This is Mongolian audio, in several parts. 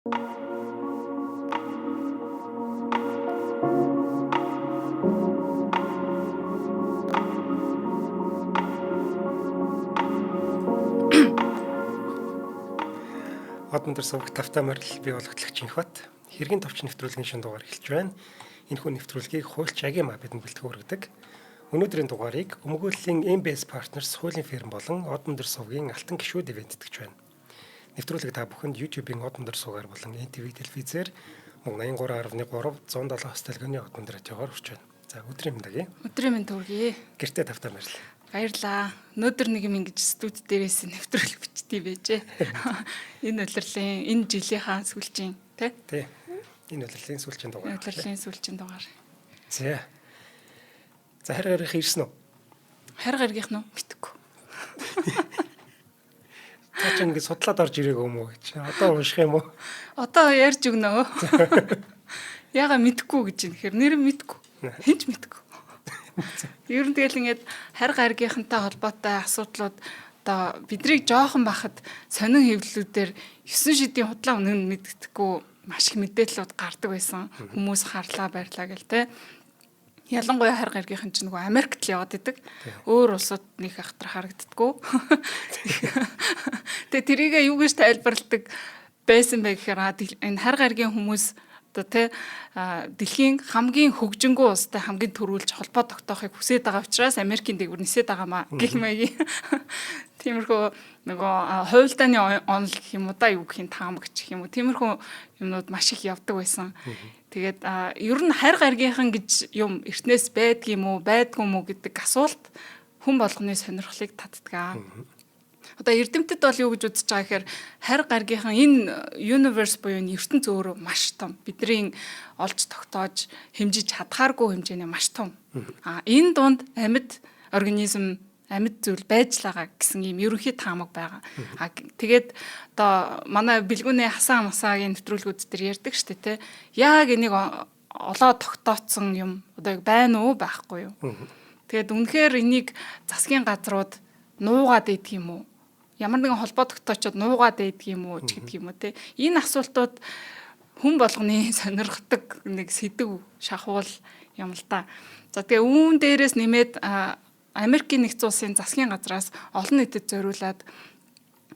Од өндөр суваг тавтай морил, би болготлогч Инхбат. Хэргийн товч нэвтрүүлгийн шин дугаар эхэлж байна. Энэхүү нэвтрүүлгийг хуульч Агима бидэнд бэлтгэн хүргэдэг. Өнөөдрийн дугаарыг өмгөөллийн MBS Partners хуулийн фирм болон Од өндөр сувгийн алтан гишүүд ивент тэтгэж байна. Нэвтрүүлэг та бүхэнд YouTube-ийн Од өндөр сувгаар болон NTV телевизээр мөн 83.3 107 хостелгоны Од өндөр радиогоор хүрч байна. За, өдрийн мэнд Аги. Өдрийн мэнд хүргэе. Гэртээ тавтай морил. Баярлаа. Өнөөдөр нэг юм ингэж студ дээрээс нэвтрүүлэг бичдэг байжээ. Энэ улирлын, энэ жилийнхаа сүүлчийн тий? Тий. Энэ улирлын сүүлчийн дугаар. Улирлын сүүлчийн дугаар. За. За, харь гарих ирсэн үү? Харь гаригийнх нь мэдэхгүй. Та ч ингэ судлаад орж ирээгүй юм уу гэж. Одоо унших юм уу? Одоо ярьж өгнө. Яга мэдэхгүй гэж юм гэхээр нэр нь мэдэхгүй. Хэн ч мэдэхгүй. Ер нь тэгэл ингээд харь гаригийнхантай холбоотой асуудлууд одоо бидрийг жоохон бахад сонин хэвлэлүүдээр 9 шидийн худлаа үнэн мэддэхгүй маш их мэдээллүүд гардаг байсан. Хүмүүс харлаа байрлаа гэл те. Ялангуяа харь гаригийнхан чинь нөгөө Америкт л яваад идэг. Өөр улсууд нэг ахтар харагддаггүй. Тэгээ тэрийгэ юу гэж тайлбарладаг байсан бэ гэхээр энэ харь гаригийн хүмүүс одоо те дэлхийн хамгийн хөгжингүү улстай хамгийн түрүүлж холбоо тогтоохыг хүсээд байгаа учраас Америкийн дээгүүр нисээд байгаа маа гэх маягийн. Тиймэрхүү нөгөө хуйлдааны онол гэх юм уу да, юу гэх юм, таамагч гэх юм уу, тиймэрхүү юмнууд маш их явдаг байсан. Тэгээд ер нь харь гаригийнхан гэж юм эртнээс байдгийм үү, байдгүй юм уу гэдэг асуулт хүн болгоны сонирхлыг татдаг. Одоо эрдэмтэд бол юу гэж үзэж байгаа гэхээр харь гаригийнхан энэ universe буюу энэ ертөнц өөрөө маш том. Бидний олж тогтоож хэмжиж чадхааргүй хэмжээний маш том. Энэ дунд амьд организм, амьд зүйл байж л байгаа гэсэн ийм ерөнхий таамаг байгаа. Тэгээд одоо манай бэлгүүнээ хасан масаагийн нэвтрүүлгүүд дээр ярьдаг штэ тэ. Яг энийг олоо тогтооцсон юм одоо яг байна уу, байхгүй юу? Тэгээд үнэхээр энийг засгийн газрууд нуугаад идэх юм уу? Ямар нэгэн холбоо тогтоочод нуугаад идэх юм уу ч гэдэг юм уу те. Энэ асуултууд хүн болгоны сонирхдаг нэг сэдв шахуул юм л да. За, тэгээ үүн дээрээс нэмээд Америкийн нэгдсэн улсын засгийн газраас олон нийтэд зориулаад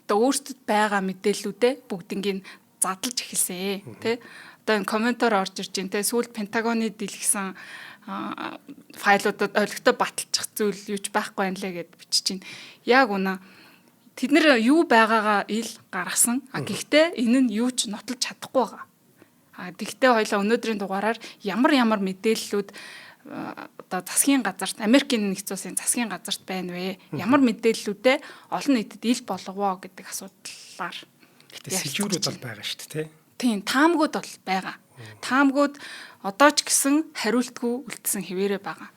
одоо өөрсдөд байгаа мэдээллүүдээ бүгднийг задлж эхэлсэн тий. Одоо энэ комментоор орж ирж байна те. Сүүлд Пентагоны дэлгэсэн файлуудад олигтой баталчих зүйл юу ч байхгүй байна лээ гэд бичиж байна. Яг үнэ. Тэд нэр юу байгаагаа ил гаргасан. А гэхдээ энэ нь юу ч нотолж чадахгүй байгаа. А тэгвэл хоёлаа өнөөдрийн дугаараар ямар ямар мэдээллүүд одоо засгийн газарт, Америкийн нэгдсэн улсын засгийн газарт байна вэ? Ямар мэдээллүүдээ олон нийтэд ил болговоо гэдэг асуудлаар. Гэтэ сэжүүрүүд бол байгаа шүү дээ, тий? Тийм, таамгууд бол байгаа. Таамгууд одоо ч гэсэн хариултгүй үлдсэн хэвээрээ байгаа.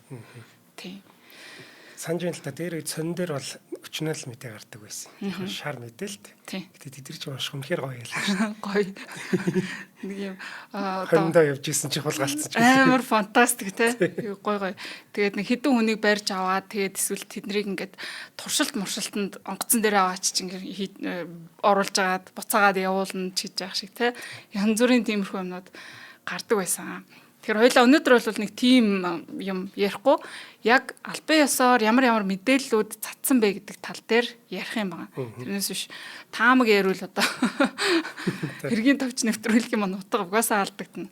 Тийм. Санаж байна л та, дээр үед сонин дээр бол өчнөөл мэдээ гардаг байсан. Шар мэдээлт. Гэтэ тэд нар ч унших үнэхээр гоё ялаа шүү дээ. Гоё. Нэг юм одоо хондоо явж исэн чи хулгаалцсан ч амар фантастик те. Гоё гоё. Тэгээд нэг хэдэн хүнийг барьж аваад, тэгээд эсвэл тэднийг ингээд туршилт муршилтанд онгоцон дээр аваач чи ингээд оруулж агаад буцаагаад явуулна ч гэж яах шиг те. Янз бүрийн тиймэрхүү юмнууд гардаг байсан. Тэгэхээр хоёлаа өнөөдөр бол нэг тийм юм ярихгүй, яг албан ёсоор ямар ямар мэдээллүүд цацсан бэ гэдэг тал дээр ярих юм байна. Тэрнээс биш таамаг яриул одоо хэргийн товч нэвтрүүлэх юм утга угаасаа алдагдана.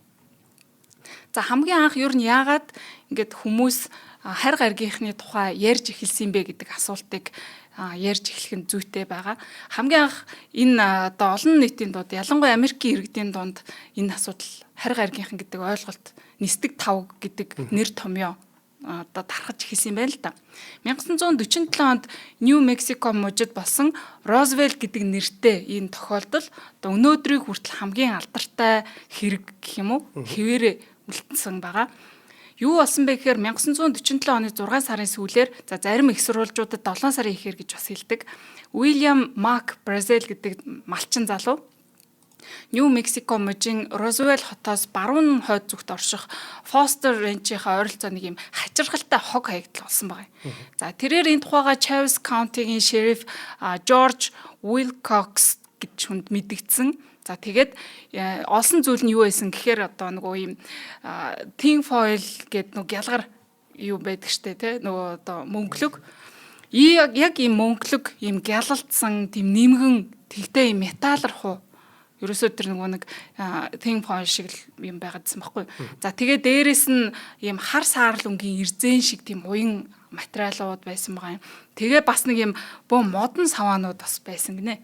За, хамгийн анх ер нь яагаад ингээд хүмүүс харь гаригийнхны тухай ярьж эхэлсэн бэ гэдэг асуултыг ярьж эхлэх нь зүйтэй байгаа. Хамгийн анх энэ одоо олон нийтийн дунд, ялангуяа Америкийн иргэдийн дунд энэ асуудал, харь гаригийнхан гэдэг ойлголт, нисдэг тавг гэдэг нэр томьёо одоо тархаж эхэлсэн юм байна л да. 1947 онд Нью Мексико мужид болсон Розвелл гэдэг нэртэй энэ тохиолдол одоо өнөөдрийг хүртэл хамгийн алдартай хэрэг гэх юм уу, хэвээрээ үлдсэн байгаа. Юу болсон бэ гэхээр 1947 оны 6 сарын сүүлээр, за, зарим их сурвалжуудад 7 сарын ихээр гэж бас хэлдэг. Уильям Мак Бразел гэдэг малчин залуу Нью Мексико мужийн Розуэлл хотоос баруун хойд зүгт орших Фостер Ренчийнхаа ойролцоо нэг юм хачирхалтай хог хаягдал болсон байгаа юм. За, тэрээр энэ тухайга Chaves County-гийн шериф Жорж Уилкокс гэж хүнд мэдэгдсэн. За, тэгээд олсон зүйл нь юу байсан гэхээр одоо нөгөө ийм tin foil гэдэг нэг гялгар юу байдаг штэ, тий, нөгөө одоо мөнгөлөг, яг ийм мөнгөлөг, ийм гялалтсан, тийм нэмгэн, тэгтээ ийм металлархуу, ерөөсөө тэр нөгөө нэг tin foil шиг л юм байгаадсан байхгүй. За, тэгээ дээрэс нь ийм хар саарал өнгийн эрзэн шиг тийм уян материалууд байсан байгаа юм. Тэгээ бас нэг юм бөө модон саваанууд бас байсан гинэ.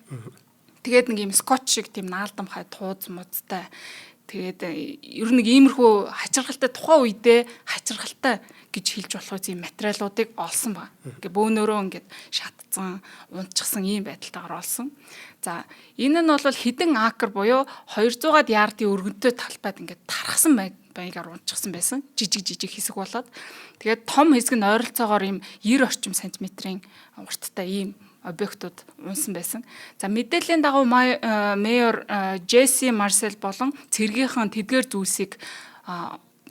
Тэгээд нэг юм скотч шиг тийм наалдамхай тууз муцтай. Тэгээд ер нь нэг иймэрхүү хачирхалтай, тухайн үедээ хачирхалтай гэж хэлж болох юм материалуудыг олсон ба. Ингээ бөөнөрөө ингээд шатцсан, унтчихсан ийм байдалтайгаар олсон. За, энэ нь бол хэдэн акр буюу 200-аад ярдын өргөнтэй талбайд ингээд тархсан маягаар унтчихсан байсан. Жижиг жижиг хэсэг болоод. Тэгээд том хэсэг нь ойролцоогоор ийм 90 орчим сантиметрийн урттай ийм объектууд унсан байсан. За, мэдээллийн дагуу mayor Джесси Марсел болон цэргийнхэн тэдгээр зүйлсийг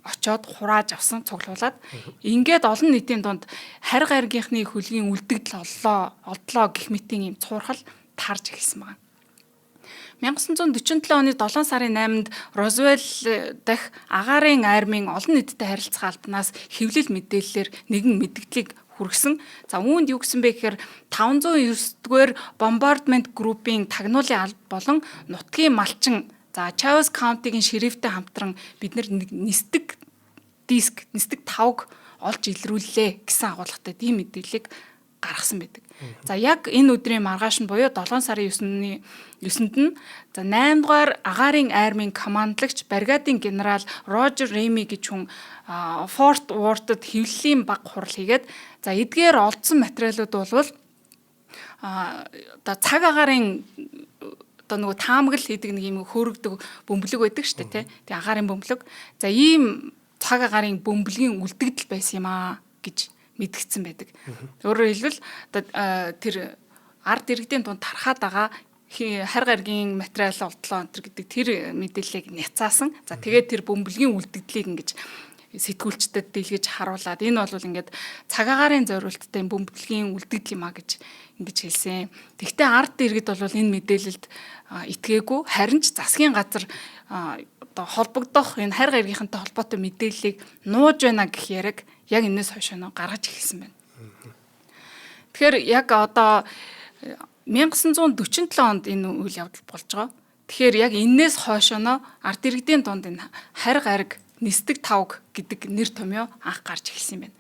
очоод хурааж авсан, цуглуулад ингээд олон нийтийн дунд харь гаригийнхны хөлгийн үлдэгдэл оллоо, олдлоо гэх мэтийн ийм цуурхал тарж эхэлсэн байна. 1947 оны 7 сарын 8-нд Розвелл дахь агаарын армийн олон нийттэй харилцах албанаас хэвлэл мэдээллээр нэгэн мэдгдлийг хүргэсэн. За, үүнд юу гэсэн бэ гэхээр 509 дугаар Bombardment Group-ийн тагнуулын алба болон нутгийн малчин, за, Chaves County-гийн шерифтэй хамтран бид нэг нисдэг диск, нисдэг тавг олж илрүүллээ гэсэн агуулгатай тийм мэдээллийг гаргасан байдаг. За, яг энэ өдрийн маргааш нь буюу 7 сарын 9-ний 9-нд нь, за, 8 дугаар агаарын армийн командлагч бригадын генерал Рожер Реми гэж хүн Форт Уортод хэвлэлийн баг хурал хийгээд, за, эдгээр олдсон материалууд бол одоо цаг агаарын одоо нөгөө таамаглал хийдэг нэг юм хөөрөгдөг бөмбөлөг байдаг шүү дээ, тий. Тэгээ агаарын бөмбөлөг. За, ийм цаг агаарын бөмбөлгийн үлдэгдэл байсан юм аа гэж мэдгдсэн байдаг. Өөрөөр хэлбэл одоо тэр ард иргэдийн дунд тархаад байгаа харь гаригийн материал олдлоо энэ гэдэг тэр мэдээллийг няцаасан. За, тэгээд тэр бөмбөлгийн үлдэгдлийг ингэж сэтгүүлчдэд дийлгэж харуулад, энэ бол ингээд цаг агаарын зориулттай бөмбөлгийн үлдэгдэл юм а гэж ингэж хэлсэн. Тэгвэл ард иргэд бол энэ мэдээлэлд итгээгүй, харин ч засгийн газар одоо холбогдох энэ харь гаригийнхантай холбоотой мэдээллийг нууж байна гэх яриаг яг энэс хойш нөө гаргаж эхэлсэн байна. Тэгэхээр яг одоо 1947 онд энэ үйл явдал болж байгаа. Тэгэхээр яг энээс хойшоо ард иргэдийн дунд энэ харь гариг, нисдэг тавг гэдэг нэр томьёо анх гарч эхэлсэн юм байна.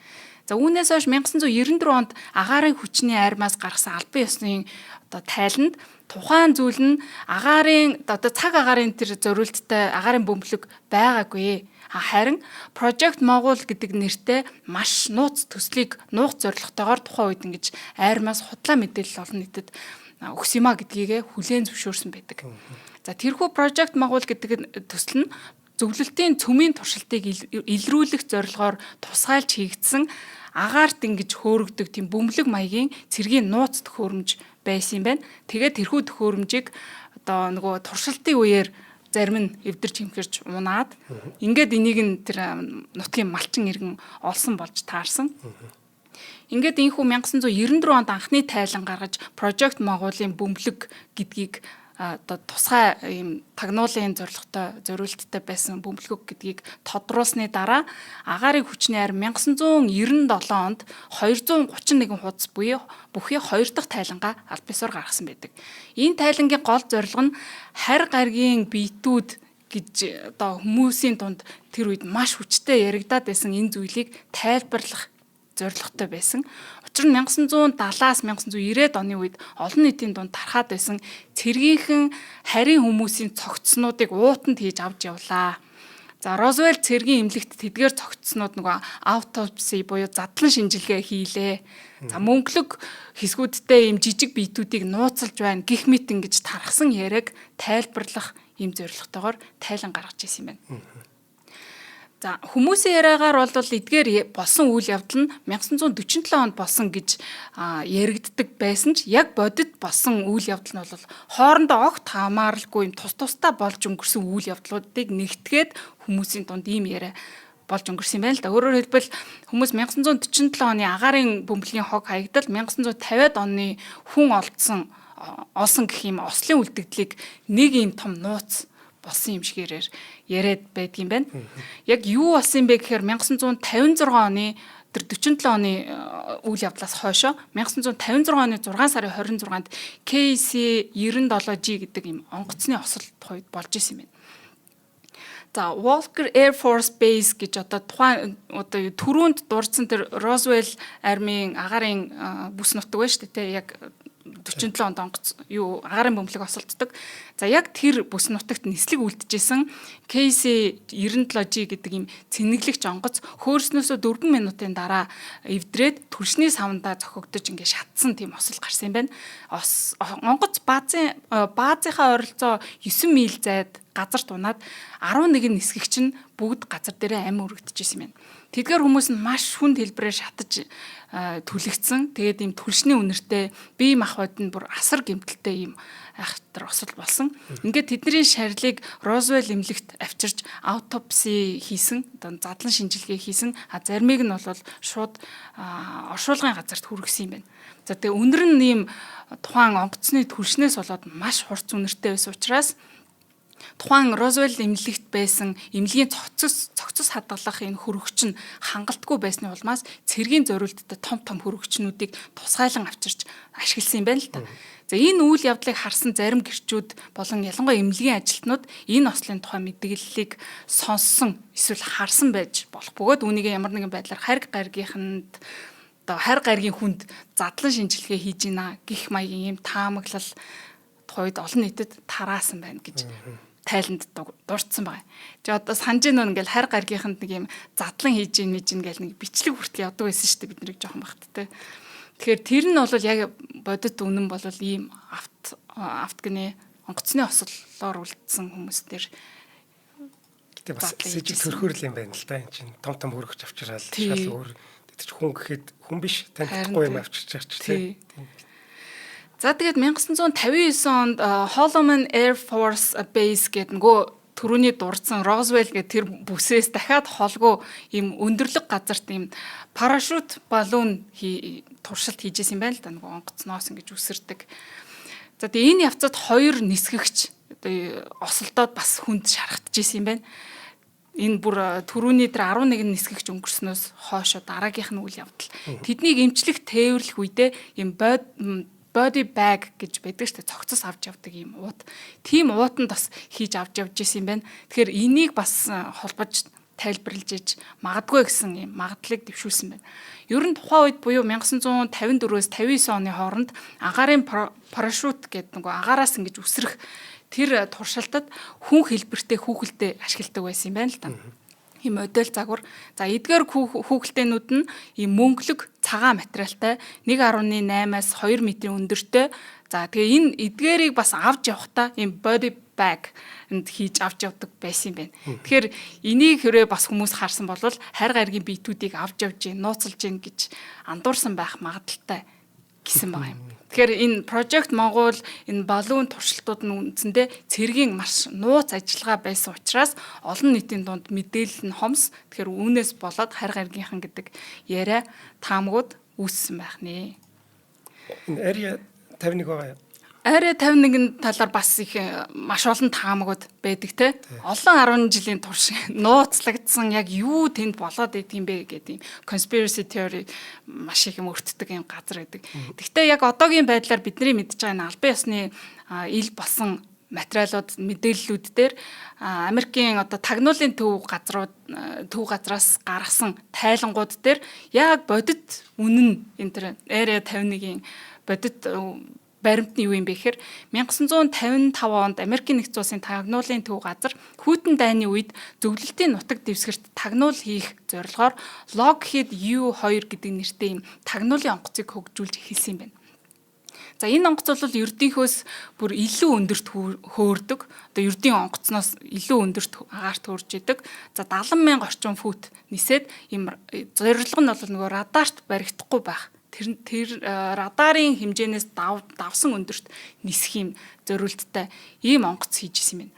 За, үүнээс хойш 1994 онд агаарын хүчний армиас гаргасан албан ёсны одоо тайланд тухайн зүйл нь агаарын одоо цаг агаарын тэр зориулттай агаарын бөмбөлөг байгаагүй. Харин Project Mogul гэдэг нэртэй маш нууц төслийг нуух зорилготойгоор тухайн үед ингэж армиас худлаа мэдээлэл олон нийтэд өгсөн юм а гэдгийг хүлээн зөвшөөрсөн байдаг. За, тэрхүү Project Mogul гэдэг төсөл нь зөвлөлтийн цөмийн туршилтыг илрүүлэх зорилгоор тусгайлж хийгдсэн агаарт ингэж хөөрөгдөг тийм бөмбөлөг маягийн цэргийн нууц төхөөрөмж байсан юм байна. Тэгээд тэрхүү төхөөрөмжийг одоо нөгөө туршилтын үеэр зарим нь эвдэрч хэмхэрч унаад, ингээд энийг нь тэр нутгийн малчин иргэн олсон болж таарсан. Ингээд энэхүү 1994 онд анхны тайлан гаргаж Project Mogul-ын бөмбөлөг гэдгийг, одоо тусгай ийм тагнуулын зорилготой, зориулттай байсан бөмбөлгөг гэдгийг тодруулсны дараа агаарын хүчний арми 1997 онд 231 хуудас буюу бүхий хоёр дахь тайлангаа аль биесээр гаргасан байдаг. Энэ тайлангийн гол зорилго нь харь гаригийн биетүүд гэж одоо хүмүүсийн дунд тэр үед маш хүчтэй яригадаад байсан энэ зүйлийг тайлбарлах зорилготой байсан. Учир нь 1970-аас 1990-ад оны үед олон нийтийн дунд тархаад байсан цэргийнхэн харийн хүмүүсийн цогцснуудыг уутанд хийж авч явлаа. За, Розвелл цэргийн эмнэлэгт тэдгээр цогцснууд нөгөө autopsy буюу задлан шинжилгээ хийлээ. За, мөнгөлөг хэсгүүдтэй ийм жижиг биетүүдийг нууцлж байна гэх мэт ингэж тархсан яриаг тайлбарлах ийм зорилготойгоор тайлан гаргаж ирсэн юм байна. За, хүмүүсийн яриагаар бол эдгээр болсон үйл явдал нь 1947 онд болсон гэж яригддаг байсан ч яг бодит болсон үйл явдал нь бол хоорондоо огт хамааралгүй юм тус тусдаа болж өнгөрсөн үйл явдлуудыг нэгтгээд хүмүүсийн дунд ийм яриа болж өнгөрсөн юм байна л да. Өөрөөр хэлбэл хүмүүс 1947 оны агаарын бөмбөлгийн хог хаягдал 1950-ад оны хүн олдсон олсон гэх юм ослын үлдэгдлийг нэг юм том нууц болсон юм шигээрээр яриад байдгийн байна. Яг юу болсон юм бэ гэхээр 1956 оны тэр 47 оны үйл явдлаас хойшоо 1956 оны 6 сарын 26-нд KC 97G гэдэг юм онгоцны осол тухайд болж исэн юм байна. За, Walker Air Force Base гэж одоо тухайн одоо түрүүнд дурдсан тэр Roswell армийн агаарын бүс нутаг байна шүү дээ, те, яг 47 онд онгоц юу агаарын бөмбөлөг осолддог. За, яг тэр бүс нутагт нислэг үлдэжсэн KC 97G гэдэг ийм цэнэглэгч онгоц хөөрснөөсөө 4 минутын дараа эвдрээд түлшний савндаа цохигдож, ингээ шатсан тийм осол гарсан юм байна. Онгоц баазынхаа ойролцоо 9 миль зайд газарт унаад 11 нисгэгч нь бүгд газар дээрээ амь өргөдөжсэн юм байна. Тэдгээр хүмүүс нь маш хүнд хэлбэрээр шатаж түлэгдсэн. Тэгээд ийм түлшний үнэртэй, бие махбод нь бүр асар гэмтэлтэй ийм айхтар осол болсон. Ингээд тэдний шарилыг Roswell эмнэлэгт авчирч autopsy хийсэн, одоо задлан шинжилгээ хийсэн. А заримыг нь бол шууд оршуулгын газарт хүргэсэн юм байна. За, тэгээ үнэр нь ийм тухайн онгоцны түлшнээс болоод маш хурц үнэртэй байсан учраас тухайн Roswell эмнэлэгт байсан эмнэлгийн цогцос хадгалах энэ хөрөгч нь хангалтгүй байсны улмаас цэргийн зориулттай том том хөрөгчнүүдийг тусгайлан авчирч ашигласан юм байна л та. За, энэ үйл явдлыг харсан зарим гэрчүүд болон ялангуяа эмнэлгийн ажилтнууд энэ ослын тухай мэдээллийг сонссон эсвэл харсан байж болох бөгөөд үүнийг ямар нэгэн байдлаар харь гаргийнханд, одоо харь гаргийн хүнд задлан шинжилгээ хийж гинэ гэх маягийн ийм таамаглал тухайд олон нийтэд тараасан байна гэж тайланд дурдсан байгаа. Тэгээ одоо санаж гин ингээл харь гаргийнханд нэг юм задлан хийж гин мэж гин гэл нэг бичлэг хүртэл явдаг байсан шүү дээ бид нарыг жоохон багт те. Тэгэхээр тэр нь бол яг бодит үнэн бол ийм авт авт гинэ онгоцны ослоор үлдсэн хүмүүс дээр. Гэтэ бас сэжиг төрхөөрл юм байна л да. Энэ чинь том том хөрөгч авчираад шал өөр тэр чинь хүн гэхэд хүн биш, танихгүй юм авчирч байгаа ч тийм. За, тэгээд 1959 онд Holloman Air Force Base гэдэг нөгөө түрүүний дурдсан Roswell гэх тэр бүсээс дахиад холгүй ийм өндөрлөг газарт ийм parachute balloon туршилт хийжсэн юм байна л да, нөгөө онгоцноос ингэж үсэрдэг. За, тэгээ энэ явцад хоёр нисгэгч одоо осолдоод бас хүнд шархтж исэн юм байна. Энэ бүр түрүүний тэр 11 нисгэгч өнгөрснөөс хойшоо дараагийнх нь үйл явдал. Тэднийг эмчлэх тээвэрлэх үедээ ийм body bag гэж байдаг шүү дээ. Цогцос авч явдаг ийм уут. Тийм уутанд бас хийж авч явж исэн юм байна. Тэгэхээр энийг бас холбож тайлбарлаж иж магадгүй гэсэн ийм магадлалыг дэвшүүлсэн байна. Ер нь тухайн үед буюу 1954-өөс 59 оны хооронд агаарын парашют гэдэг нөгөө агаараас ингэж үсрэх тэр туршилтад хүн хэлбэртэй хүүхэлдэй ашигладаг байсан юм байна л та, ийм модель загвар. За, эдгээр хүүхэлдэйнүүд нь ийм мөнгөлөг цагаан материалтай, 1.8-аас 2 метрийн өндөртэй. За, тэгээ энэ эдгээрийг бас авч явахдаа ийм body bag энд хийж авч явдаг байсан юм байна. Тэгэхээр энийг хэрвээ бас хүмүүс харсан бол харь гаригийн биетүүдийг авч явж гин, нууцлж гин гэж андуурсан байх магадлалтай гэсэн байгаа юм. Тэгэхээр энэ Project Mogul, энэ balloon туршилтууд нь үндсэндээ цэргийн маш нууц ажиллагаа байсан учраас олон нийтийн дунд мэдээлэл нь хомс. Тэгэхээр үүнээс болоод харь гаригийнхан гэдэг яриа, таамагуд үүссэн байх нэ. Энэ Area 51 байгаа юу? Area 51 талаар бас их маш олон таамагуд байдаг те. Олон 10 жилийн турш нууцлагдсан, яг юу тэнд болоод идэх юм бэ гэдэг юм conspiracy theory маш их юм өртдөг юм газар байдаг. Гэхдээ яг одоогийн байдлаар бидний мэдж байгаа энэ албан ёсны ил болсон материалууд, мэдээллүүд дээр, Америкийн одоо тагнуулын төв газрууд, төв газраас гаргасан тайлангууд дээр яг бодит үнэн энэ тэр Area 51-ийн бодит баримт нь юу юм бэ гэхээр 1955 онд Америкийн нэгдсэн улсын тагнуулын төв газар хүйтэн дайны үед зөвлөлтийн нутаг дэвсгэрт тагнуул хийх зорилгоор Lockheed U-2 гэдэг нэртэй юм тагнуулын онгоцыг хөгжүүлж эхэлсэн юм байна. За, энэ онгоц бол ердийнхөөс бүр илүү өндөрт хөөрдөг. Одоо ердийн онгоцноос илүү өндөрт агаарт хөөрж идэг. За, 70 мянга орчим фут нисээд ийм зорилго нь бол нөгөө радарт баригдахгүй байх, тэр тэр радарын хэмжээнээс давсан өндөрт нисэх юм зориулттай ийм онгоц хийж исэн юм байна,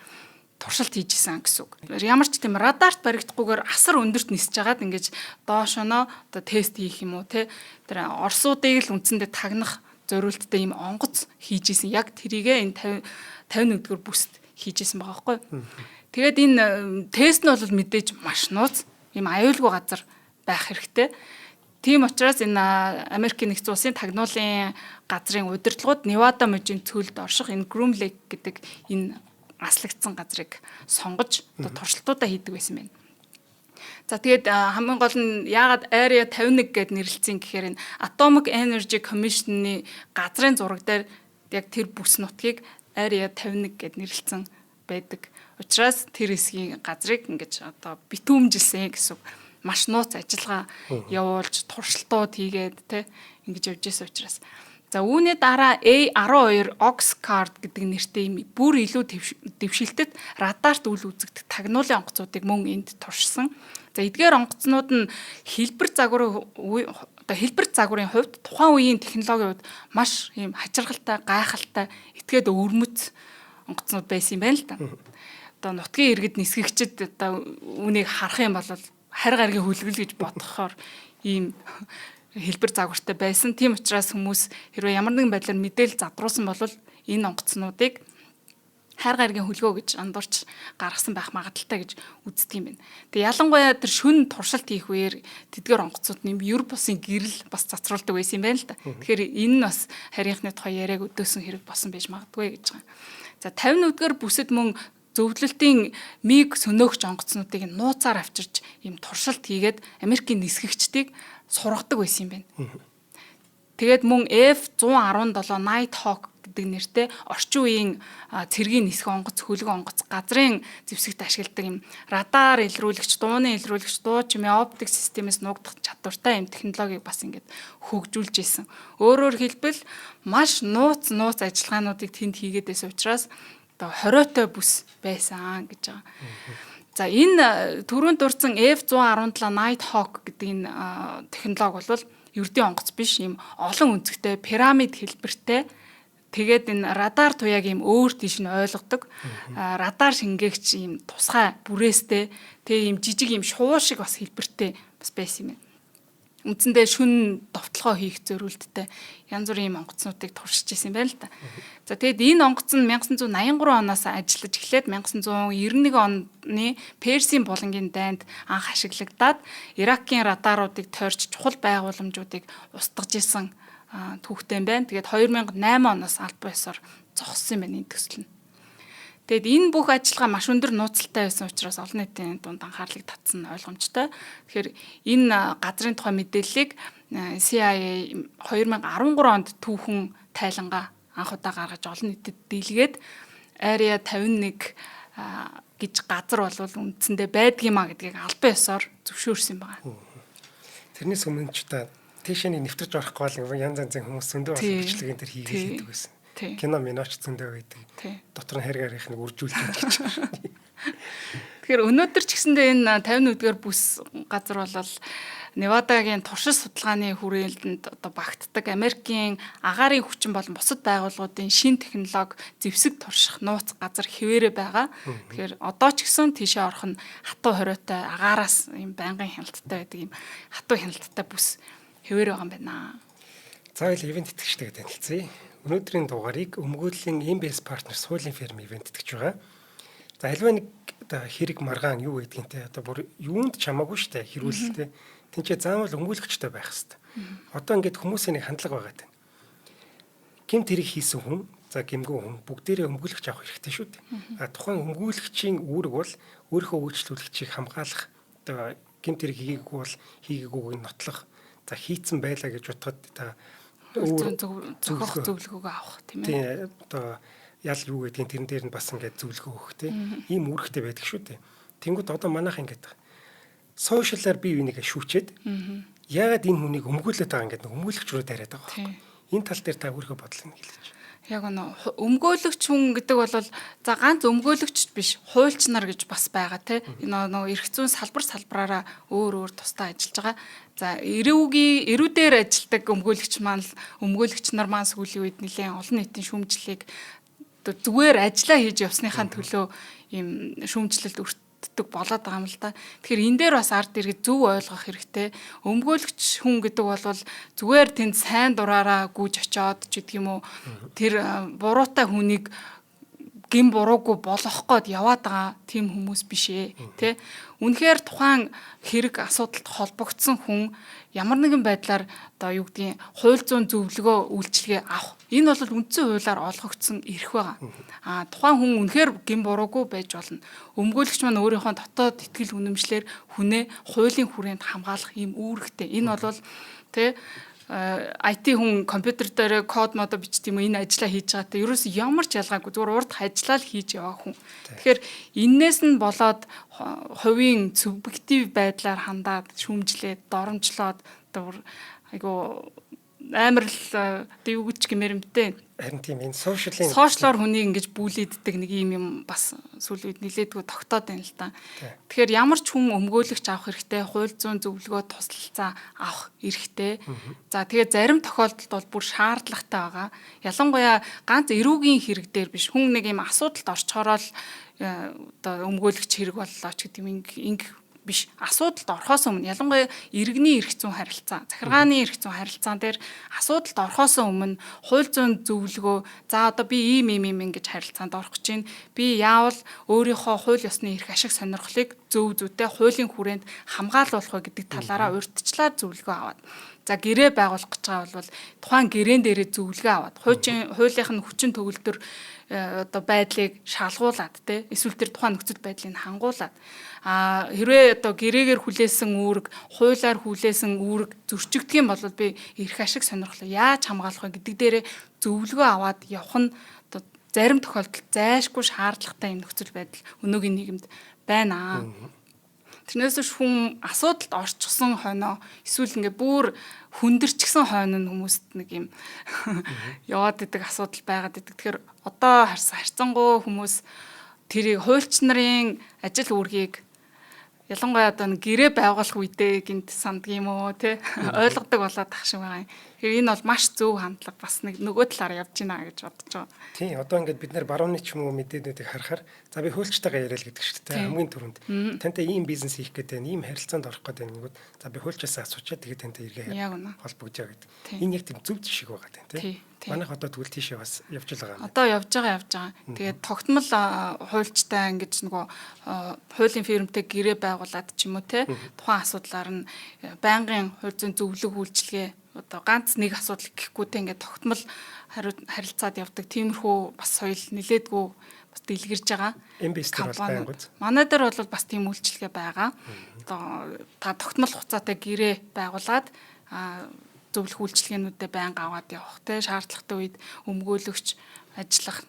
туршилт хийж исэн гэсэн үг. Ямар ч тийм радарт баригдахгүйгээр асар өндөрт нисэж хагаад ингэж доошоноо одоо тест хийх юм уу те, тэр орсуудыг л үндсэндээ тагнах зориулттай ийм онгоц хийж исэн. Яг тэрийгэ энэ 51-р бүст хийж исэн байгаа байхгүй. Тэгээд энэ тест нь бол мэдээж маш нууц, ийм аюулгүй газар байх хэрэгтэй. Тийм учраас энэ Америкийн нэгдсэн улсын тагнуулын газрын удирдлагууд Невада мужийн цөлд орших энэ Groom Lake гэдэг энэ аслагдсан газрыг сонгож одоо туршилтуудаа хийдэг байсан байна. За, тэгээд хамгийн гол нь яагаад Area 51 гэд нэрлэлсэн гэхээр энэ Atomic Energy Commission-ы газрын зураг дээр яг тэр бүс нутгийг Area 51 гэд нэрлэлсэн байдаг. Учраас тэр хэсгийн газрыг ингэж одоо битүүмжилсэн гэсэн үг. Маш нууц ажиллагаа явуулж, туршилтууд хийгээд те ингэж явж исэн учраас. За, үүний дараа A12 Oxcart гэдэг нэртэй юм бүр илүү дэвшилтэт радарт үл үзэгдэх тагнуулын онгоцуудыг мөн энд туршсан. За, эдгээр онгоцнууд нь хэлбэр загварын одоо хэлбэр загварын хувьд тухайн үеийн технологийн хувьд маш ийм хачирхалтай, гайхалтай, этгээд өвөрмөц онгоцнууд байсан юм байна л да. Одоо нутгийн иргэд, нисгэгчид одоо үүнийг харах юм бол харь гаригийн хөлгөл гэж бодохоор ийм хэлбэр загвартай байсан. Тийм учраас хүмүүс хэрвээ ямар нэгэн байдлаар мэдээлэл задруулсан бол энэ онгоцнуудыг хайр гаригийн хөлгөө гэж андуурч гаргасан байх магадлалтай гэж үздэг юм байна. Тэгээ ялангуяа тэр шүн туршилт хийх үеэр тэдгээр онгоцууд нэм ер бусын гэрэл бас цацруулдаг байсан юм байна л да. Тэгэхээр энэ нь бас харийнхны тухай яриаг өдөөсөн хэрэг болсон байж магадгүй гэж байгаа. За, 51-р бүсэд мөн зөвлөлтийн миг сөнөөгч онгоцнуудыг нууцаар авчирч ийм туршилт хийгээд Америкийн нисгэгчдийг сургадаг байсан юм байна. Тэгээд мөн F117 Night Hawk гэдэг нэртэй орчин үеийн цэргийн нисэх онгоц, хөлөг онгоц, газрын зэвсэгт ашигладаг юм радар илрүүлэгч, дууны илрүүлэгч, дуу чимээ, оптик системээс нуугдах чадвартай юм технологиг бас ингээд хөгжүүлж исэн. Өөрөөр хэлбэл маш нууц нууц ажиллагаануудыг тэнд хийгээд байсан учраас одоо хориотой бүс байсан гэж байгаа. За, энэ түрүүнд дурдсан F117 Night Hawk гэдэг энэ технологи бол ердийн онгоц биш, ийм олон өнцгтэй пирамид хэлбэртэй. Тэгээд энэ радар туяаг ийм өөр тийш нь ойлгодог. Радар шингээгч ийм тусгай бүрээстэй, тэгээ ийм жижиг ийм шувуу шиг бас хэлбэртэй бас байсан юм байна. Үндсэндээ шүн довтлогоо хийх зориулттай янз бүрийн юм онгоцнуудыг туршиж исэн юм байна л да. За, тэгээд энэ онгоц нь 1983 оноос ажиллаж эхлээд 1991 оны Персийн булангийн дайнд анх ашиглагдаад Иракийн радаруудыг тойрч чухал байгууламжуудыг устгаж исэн түүхтэй юм байна. Тэгээд 2008 оноос албан ёсоор зогссон юм байна энэ төсөл нь. Тэгээд энэ бүх ажиллагаа маш өндөр нууцлалтай байсан учраас олон нийтийн дунд анхаарлыг татсан нь ойлгомжтой. Тэгэхээр энэ газрын тухай мэдээллийг CIA 2013 онд түүхэн тайлангаа анх удаа гаргаж олон нийтэд дийлгээд Area 51 гэж газар бол үндсэндээ байдгиймаа гэдгийг албан ёсоор зөвшөөрсөн байгаа. Тэрнээс өмнө ч та тийшээ нэг нэвтэрч орохгүй бол янз янзын хүмүүс зөндөө олон бичлэгийн тэр хийгээл хийдэг байсан. Кино миноч зөндөө байдаг. Дотор нь хэрэг арих нэг үржүүлж гэж. Тэгэхээр өнөөдөр ч гэсэндээ энэ 51-р бүс газар бол Невадагийн туршил судалгааны хүрээлэнд одоо багтдаг Америкийн агаарын хүчин болон бусад байгууллагуудын шин технологи зэвсэг турших нууц газар хэвээрээ байгаа. Тэгэхээр одоо ч гэсэн тийшээ орох нь хатуу хориотой, агаараас юм байнгын хяналттай байдаг юм хатуу хяналттай бүс хэвээрээ байгаа юм байна. За, ил ивент итгэгчтэйгээ танилцъя. Өнөөдрийн дугаарыг өмгөөллийн MBS Partners хуулийн фирм ивент итгэж байгаа. За, аливаа нэг одоо хэрэг маргаан юу гэдгийг те одоо бүр юунд ч хамаагүй штэ хэрүүлэлтэй. Тинчээ заавал өмгөөлөгчтэй байх хэвээр. Одоо ингээд хүмүүсийн нэг хандлага байгаа тань. Гэмт хэрэг хийсэн хүн, за гэмгүй хүн бүгдээрээ өмгөөлөгч авах хэрэгтэй шүү дээ. А тухайн өмгөөлөгчийн үүрэг бол өөрийнхөө үйлчлүүлэгчийг хамгаалах, одоо гэмт хэрэг хийгээгүй бол хийгээгүйг нь нотлох. За, хийцэн байлаа гэж бодоход та өөр зохиох зөвлөгөөгөө авах, тийм ээ. Тийм, одоо ял юу гэдгийг тэрэн дээр нь бас ингээд зөвлөгөө өгөх, тийм ийм үүрэгтэй байдаг шүү дээ. Тэнгүүд одоо манайх ингээд сошиалаар бие бинийгээ шүүчээд яагаад энэ хүнийг өмгөөлөд байгаа ингээд нэг өмгөөлөгч рүү дайраад байгаа байхгүй. Энэ тал дээр та өөрийнхөө бодлыг хэлээч. Яг нөө өмгөөлөгч хүн гэдэг бол за ганц өмгөөлөгч биш, хуульч нар гэж бас байгаа те. Энэ нөө эрх зүйн салбар салбараараа өөр өөр тусдаа ажиллаж байгаа. За, эрүүгийн эрүүдээр ажилладаг өмгөөлөгч маань л өмгөөлөгч нар маань сүүлийн үед нэлээд олон нийтийн шүүмжлэлийг зүгээр ажиллаа хийж явсныхаа төлөө ийм шүүмжлэлд бодогддог болоод байгаа юм л да. Тэгэхээр энэ дээр бас ард иргэд зөв ойлгох хэрэгтэй. Өмгөөлөгч хүн гэдэг бол зүгээр тэнд сайн дураараа гүйж очиод ч гэдэг юм уу, тэр буруутай хүнийг гин буруугүй болгох гээд яваад байгаа тийм хүмүүс биш ээ, тэ. Үнэхээр тухайн хэрэг асуудалд холбогдсон хүн ямар нэгэн байдлаар одоо юу гэдгийг хууль зүйн зөвлөгөө, үйлчилгээ авах. Энэ бол үндсэн хуулиар олгогдсон эрх байгаа. А тухайн хүн үнэхээр гин буруугүй байж болно. Өмгөөлөгч маань өөрийнхөө дотоод итгэл үнэмшлэр хүнээ хуулийн хүрээнд хамгаалах ийм үүрэгтэй. Энэ бол тэ IT хүн компьютер дээр код модо бичдэг юм, энэ ажлаа хийж байгаатай ерөөс ямар ч ялгаагүй, зүгээр урд ажиллаа л хийж яваа хүн. Тэгэхээр энээс нь болоод хувийн субъектив байдлаар хандаад, шүүмжлээд, доромжлоод одоо айгу амар л одоо юу гэж гэмээр юм бэ? Харин тийм, энэ social ын Social оор хүнийг ингэж bully ддэг нэг юм юм бас сүүлийн үед нилээдгүй тогтоод байна л да. Тэгэхээр ямар ч хүн өмгөөлөгч авах хэрэгтэй, хууль зүйн зөвлөгөө, туслалцаа авах эрхтэй. За, тэгээ зарим тохиолдолд бол бүр шаардлагатай байгаа. Ялангуяа ганц эрүүгийн хэрэг дээр биш, хүн нэг юм асуудалд орчхороо л одоо өмгөөлөгч хэрэг боллоо ч гэдэг юм, ингэх биш, асуудалд орохоос өмнө, ялангуяа иргэний эрх зүйн харилцаа, захиргааны эрх зүйн харилцаан дээр асуудалд орохоос өмнө хууль зүйн зөвлөгөө, за одоо би ийм ийм ийм ингэж харилцаанд орох гэж байна. Би яавал өөрийнхөө хууль ёсны эрх ашиг сонирхлыг зөв зүйтэй хуулийн хүрээнд хамгаалуулах вэ гэдэг талаараа урьдчилаад зөвлөгөө аваад, за гэрээ байгуулах гэж байгаа бол тухайн гэрээн дээрээ зөвлөгөө аваад, хуулийнх нь хүчин төгөлдөр одоо байдлыг шалгуулад те, эсвэл тэр тухайн нөхцөл байдлыг хангуулад, а хэрвээ одоо гэрээгээр хүлээсэн үүрэг, хуулиар хүлээсэн үүрэг зөрчигдөх юм бол би эрх ашиг сонирхлоо яаж хамгаалах вэ гэдэг дээрээ зөвлөгөө аваад явах нь одоо зарим тохиолдолд зайлшгүй шаардлагатай юм нөхцөл байдал өнөөгийн нийгэмд байна. Тэрнээс биш хүн асуудалд орчихсон хойноо эсвэл ингээ бүр хүндэрчихсэн хойно нь хүмүүст нэг юм яваад идэг асуудал байгаад идэг. Тэгэхээр одоо харьцангуй хүмүүс тэрийг хуульч нарын ажил үүргийг, ялангуяа одоо нэг гэрээ байгуулах үедээ гинт санддаг юм уу те, ойлгодог болоод тах шиг байгаа юм. Тэгэхээр энэ бол маш зөв хандлага, бас нэг нөгөө талаар явж байна гэж бодож байгаа. Тийм, одоо ингээд бид нэр барууны ч юм уу мэдээлүүдийг харахаар, за би хуульчтайгаа яриа л гэдэг шүү дээ. Хамгийн түрүүнд тантай ийм бизнес хийх гэдэг байна, ийм харилцаанд орох гэдэг нэгүүд, за би хуульчаасаа асуучаад тэгээд тантай эргээ холбогдъё гэдэг. Энэ яг тийм зөв жишг байгаа тийм. Манайх одоо тэгвэл тийшээ бас явж л байгаа юм. Одоо явж байгаа, явж байгаа. Тэгээд тогтмол хуульчтай ингэж нөгөө хуулийн фирмтэй гэрээ байгуулад ч юм уу те, тухайн асуудлаар нь байнгын хууль зүйн зөвлөх үйлчилгээ, одоо ганц нэг асуудал гэхгүй те, ингээд тогтмол харилцаад явдаг тиймэрхүү бас соёл нилээдгүй бас дэлгэрж байгаа. MBS дээр бол байнгут. Манай дээр бол бас тийм үйлчилгээ байгаа. Одоо та тогтмол хугацаатай гэрээ байгуулад зөвлөх үйлчилгээнүүдэд байнга аваад явах те, шаардлагатай үед өмгөөлөгч ажиллах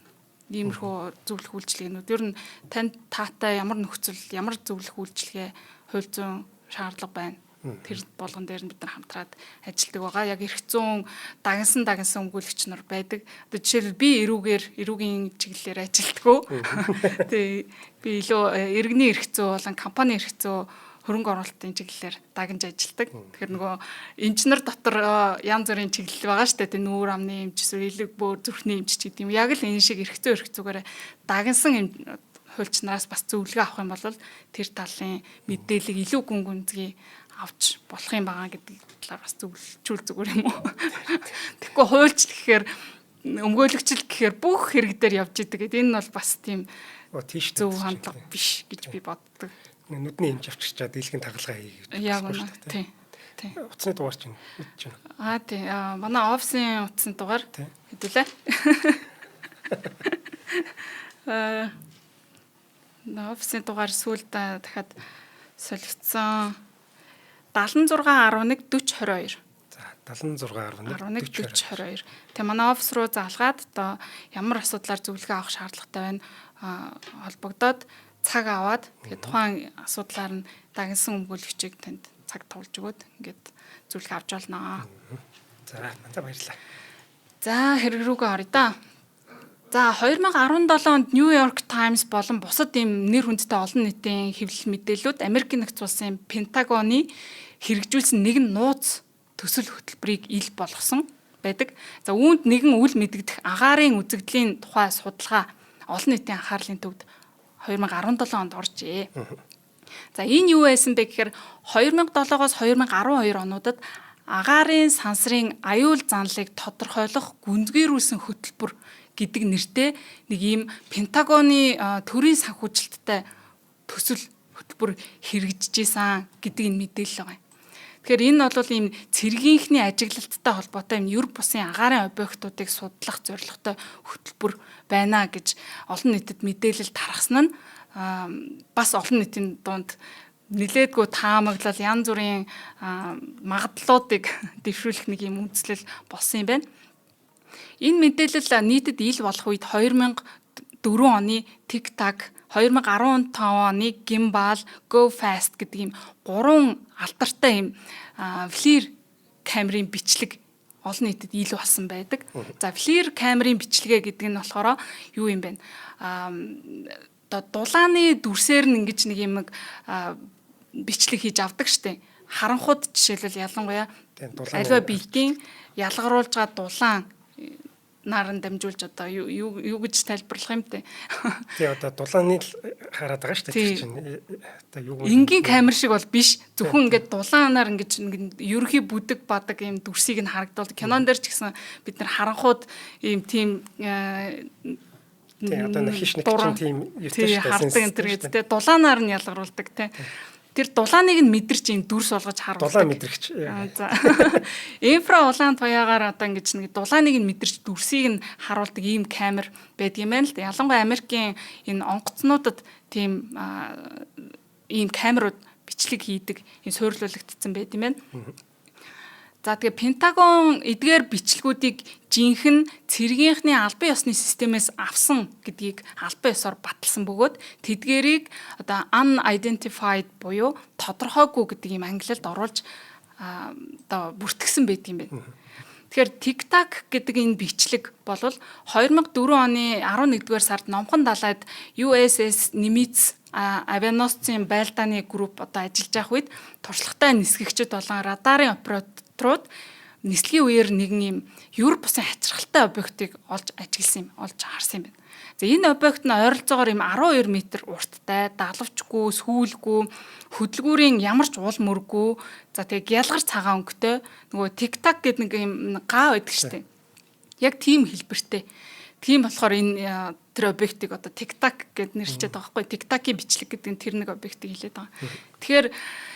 иймэрхүү зөвлөх үйлчилгээнүүд ер нь танд таатай ямар нөхцөл, ямар зөвлөх үйлчилгээ, хууль зүйн шаардлага байна. Тэр болгон дээр нь бид нар хамтраад ажилладаг байгаа. Яг эрх зүйн дагнсан дагнсан өмгөөлөгч нар байдаг. Одоо жишээлбэл би эрүүгээр эрүүгийн чиглэлээр ажилладаггүй. Тэгээ би илүү иргэний эрх зүй болон компани эрх зүй, хөрөнгө оруулалтын чиглэлээр дагнж ажилладаг. Тэгэхээр нөгөө инженер дотор янз бүрийн чиглэл байгаа шүү дээ. Тэ, нүүр амны эмч, эсвэл элэг бөөр, зүрхний эмч ч гэдэг юм. Яг л энэ шиг эрх зүй эрх зүгээр дагнсан хуульч нараас бас зөвлөгөө авах юм бол тэр талын мэдээллийг илүү гүн гүнзгий авч болох юм байгаа гэдэг талаар бас зөвлөчүүл зүгээр юм уу. Тэгэхгүй хуульч гэхээр, өмгөөлөгчл гэхээр бүх хэрэг дээр явж идэг гэдэг. Энэ нь бол бас тийм зөв хандлага биш гэж би боддог. Нүдний эмч авчирчаад дийлхэн тагалгаа хий гэж. Яг үнэ. Тийм. Тийм. Утасны дугаар чинь мэдэж байна. Аа тий. Манай офисын утасны дугаар хэдүүлээ. Офисын дугаар сүүлд дахиад солигдсон 76 11 40 22. За, 76 11 40 22. Тэгээ манай офис руу залгаад одоо ямар асуудлаар зөвлөгөө авах шаардлагатай байна холбогдоод цаг аваад, тэгээ тухайн асуудлаар нь дагнсан өмгөөлөгчийг танд цаг туулж өгөөд ингээд зөвлөгөө авч болно. За, надад баярлалаа. За, хэрэг рүүгээ оръё да. За, 2017 онд New York Times болон бусад ийм нэр хүндтэй олон нийтийн хэвлэл мэдээллүүд Америкийн нэгдсэн улсын Пентагоны хэрэгжүүлсэн нэгэн нууц төсөл хөтөлбөрийг ил болгосон байдаг. За, үүнд нэгэн үл мэдэгдэх агаарын үзэгдлийн тухай судалгаа олон нийтийн анхаарлын төвд 2017 онд оржээ. За, энэ юу байсан бэ гэхээр 2007-оос 2012 онуудад агаарын сансрын аюул занлыг тодорхойлох гүнзгийрүүлсэн хөтөлбөр гэдэг нэртэй нэг ийм Пентагоны төрийн санхүүжилттэй төсөл хөтөлбөр хэрэгжиж исэн гэдэг энэ мэдээлэл байгаа юм. Тэгэхээр энэ бол ийм цэргийнхний ажиглалттай холбоотой юм ер бусын агаарын объектуудыг судлах зорилготой хөтөлбөр байна гэж олон нийтэд мэдээлэл тархсан нь бас олон нийтийн дунд нилээдгүй таамаглал, янз бүрийн магадлалуудыг дэвшүүлэх нэг юм үндэслэл болсон юм байна. Энэ мэдээлэл нийтэд ил болох үед 2004 оны Tic Tac, 2015 оны Gimbal, Go Fast гэдэг ийм гурван алдартай ийм FLIR камерын бичлэг олон нийтэд ил болсон байдаг. За, FLIR камерын бичлэгээ гэдэг нь болохоор юу юм бэ? Одоо дулааны дүрсээр нь ингэж нэг юм бичлэг хийж авдаг штэ. Харанхууд жишээлбэл ялангуяа аливаа биетийн ялгаруулж байгаа дулаан наран дамжуулж одоо юу юу гэж тайлбарлах юм те. Тий, одоо дулааны л хараад байгаа шүү дээ, тэр чинь. Одоо юу энгийн камер шиг бол биш. Зөвхөн ингээд дулаанаар ингэж ингээд ерөнхий бүдэг бадаг ийм дүрсийг нь харагдуул. Кинон дээр ч гэсэн бид нар харанхууд ийм тийм Тий, одоо нэг хиш нэг чинь тийм юутай шүү дээ. Хардаг энэ төр гэж те, дулаанаар нь ялгаруулдаг те. Тэр дулааныг нь мэдэрч ийм дүрс болгож харуулдаг. Дулаан мэдрэгч. За. Инфра улаан туяагаар одоо ингэж нэг дулааныг нь мэдэрч дүрсийг нь харуулдаг ийм камер байдаг юм байна л да. Ялангуяа Америкийн энэ онгоцнуудад тийм ийм камерууд бичлэг хийдэг, ийм суйрлуулагдсан байт юм байна. За, тэгээ Пентагон эдгээр бичлэгүүдийг жинхэнэ цэргийнхний албан ёсны системээс авсан гэдгийг албан ёсоор баталсан бөгөөд тэдгээрийг одоо unidentified буюу тодорхойгүй гэдэг ийм ангилалд оруулж одоо бүртгэсэн байдаг юм байна. Тэгэхээр Tic Tac гэдэг энэ бичлэг бол 2004 оны 11-р сард Номхон далайд USS Nimitz авианосцын байлдааны групп одоо ажиллаж байх үед туршлагатай нисгэгчид болон радарын операторууд нислэгийн үеэр нэгэн юм ер бусын хачирхалтай объектыг олж ажигласан юм, олж харсан юм байна. За, энэ объект нь ойролцоогоор юм 12 м урттай, далавчгүй, сүүлгүй, хөдөлгүүрийн ямар ч уул мөргүй, за тэгээ гялгар цагаан өнгөтэй, нөгөө Tic Tac гэдэг нэг юм гаа байдаг шүү дээ. Яг тийм хэлбэртэй. Тийм болохоор энэ тэр объектыг одоо Tic Tac гэд нэрлэчихэд байгаа байхгүй. Tic Tac-ийн бичлэг гэдэг нь тэр нэг объектыг хэлээд байгаа. Тэгэхээр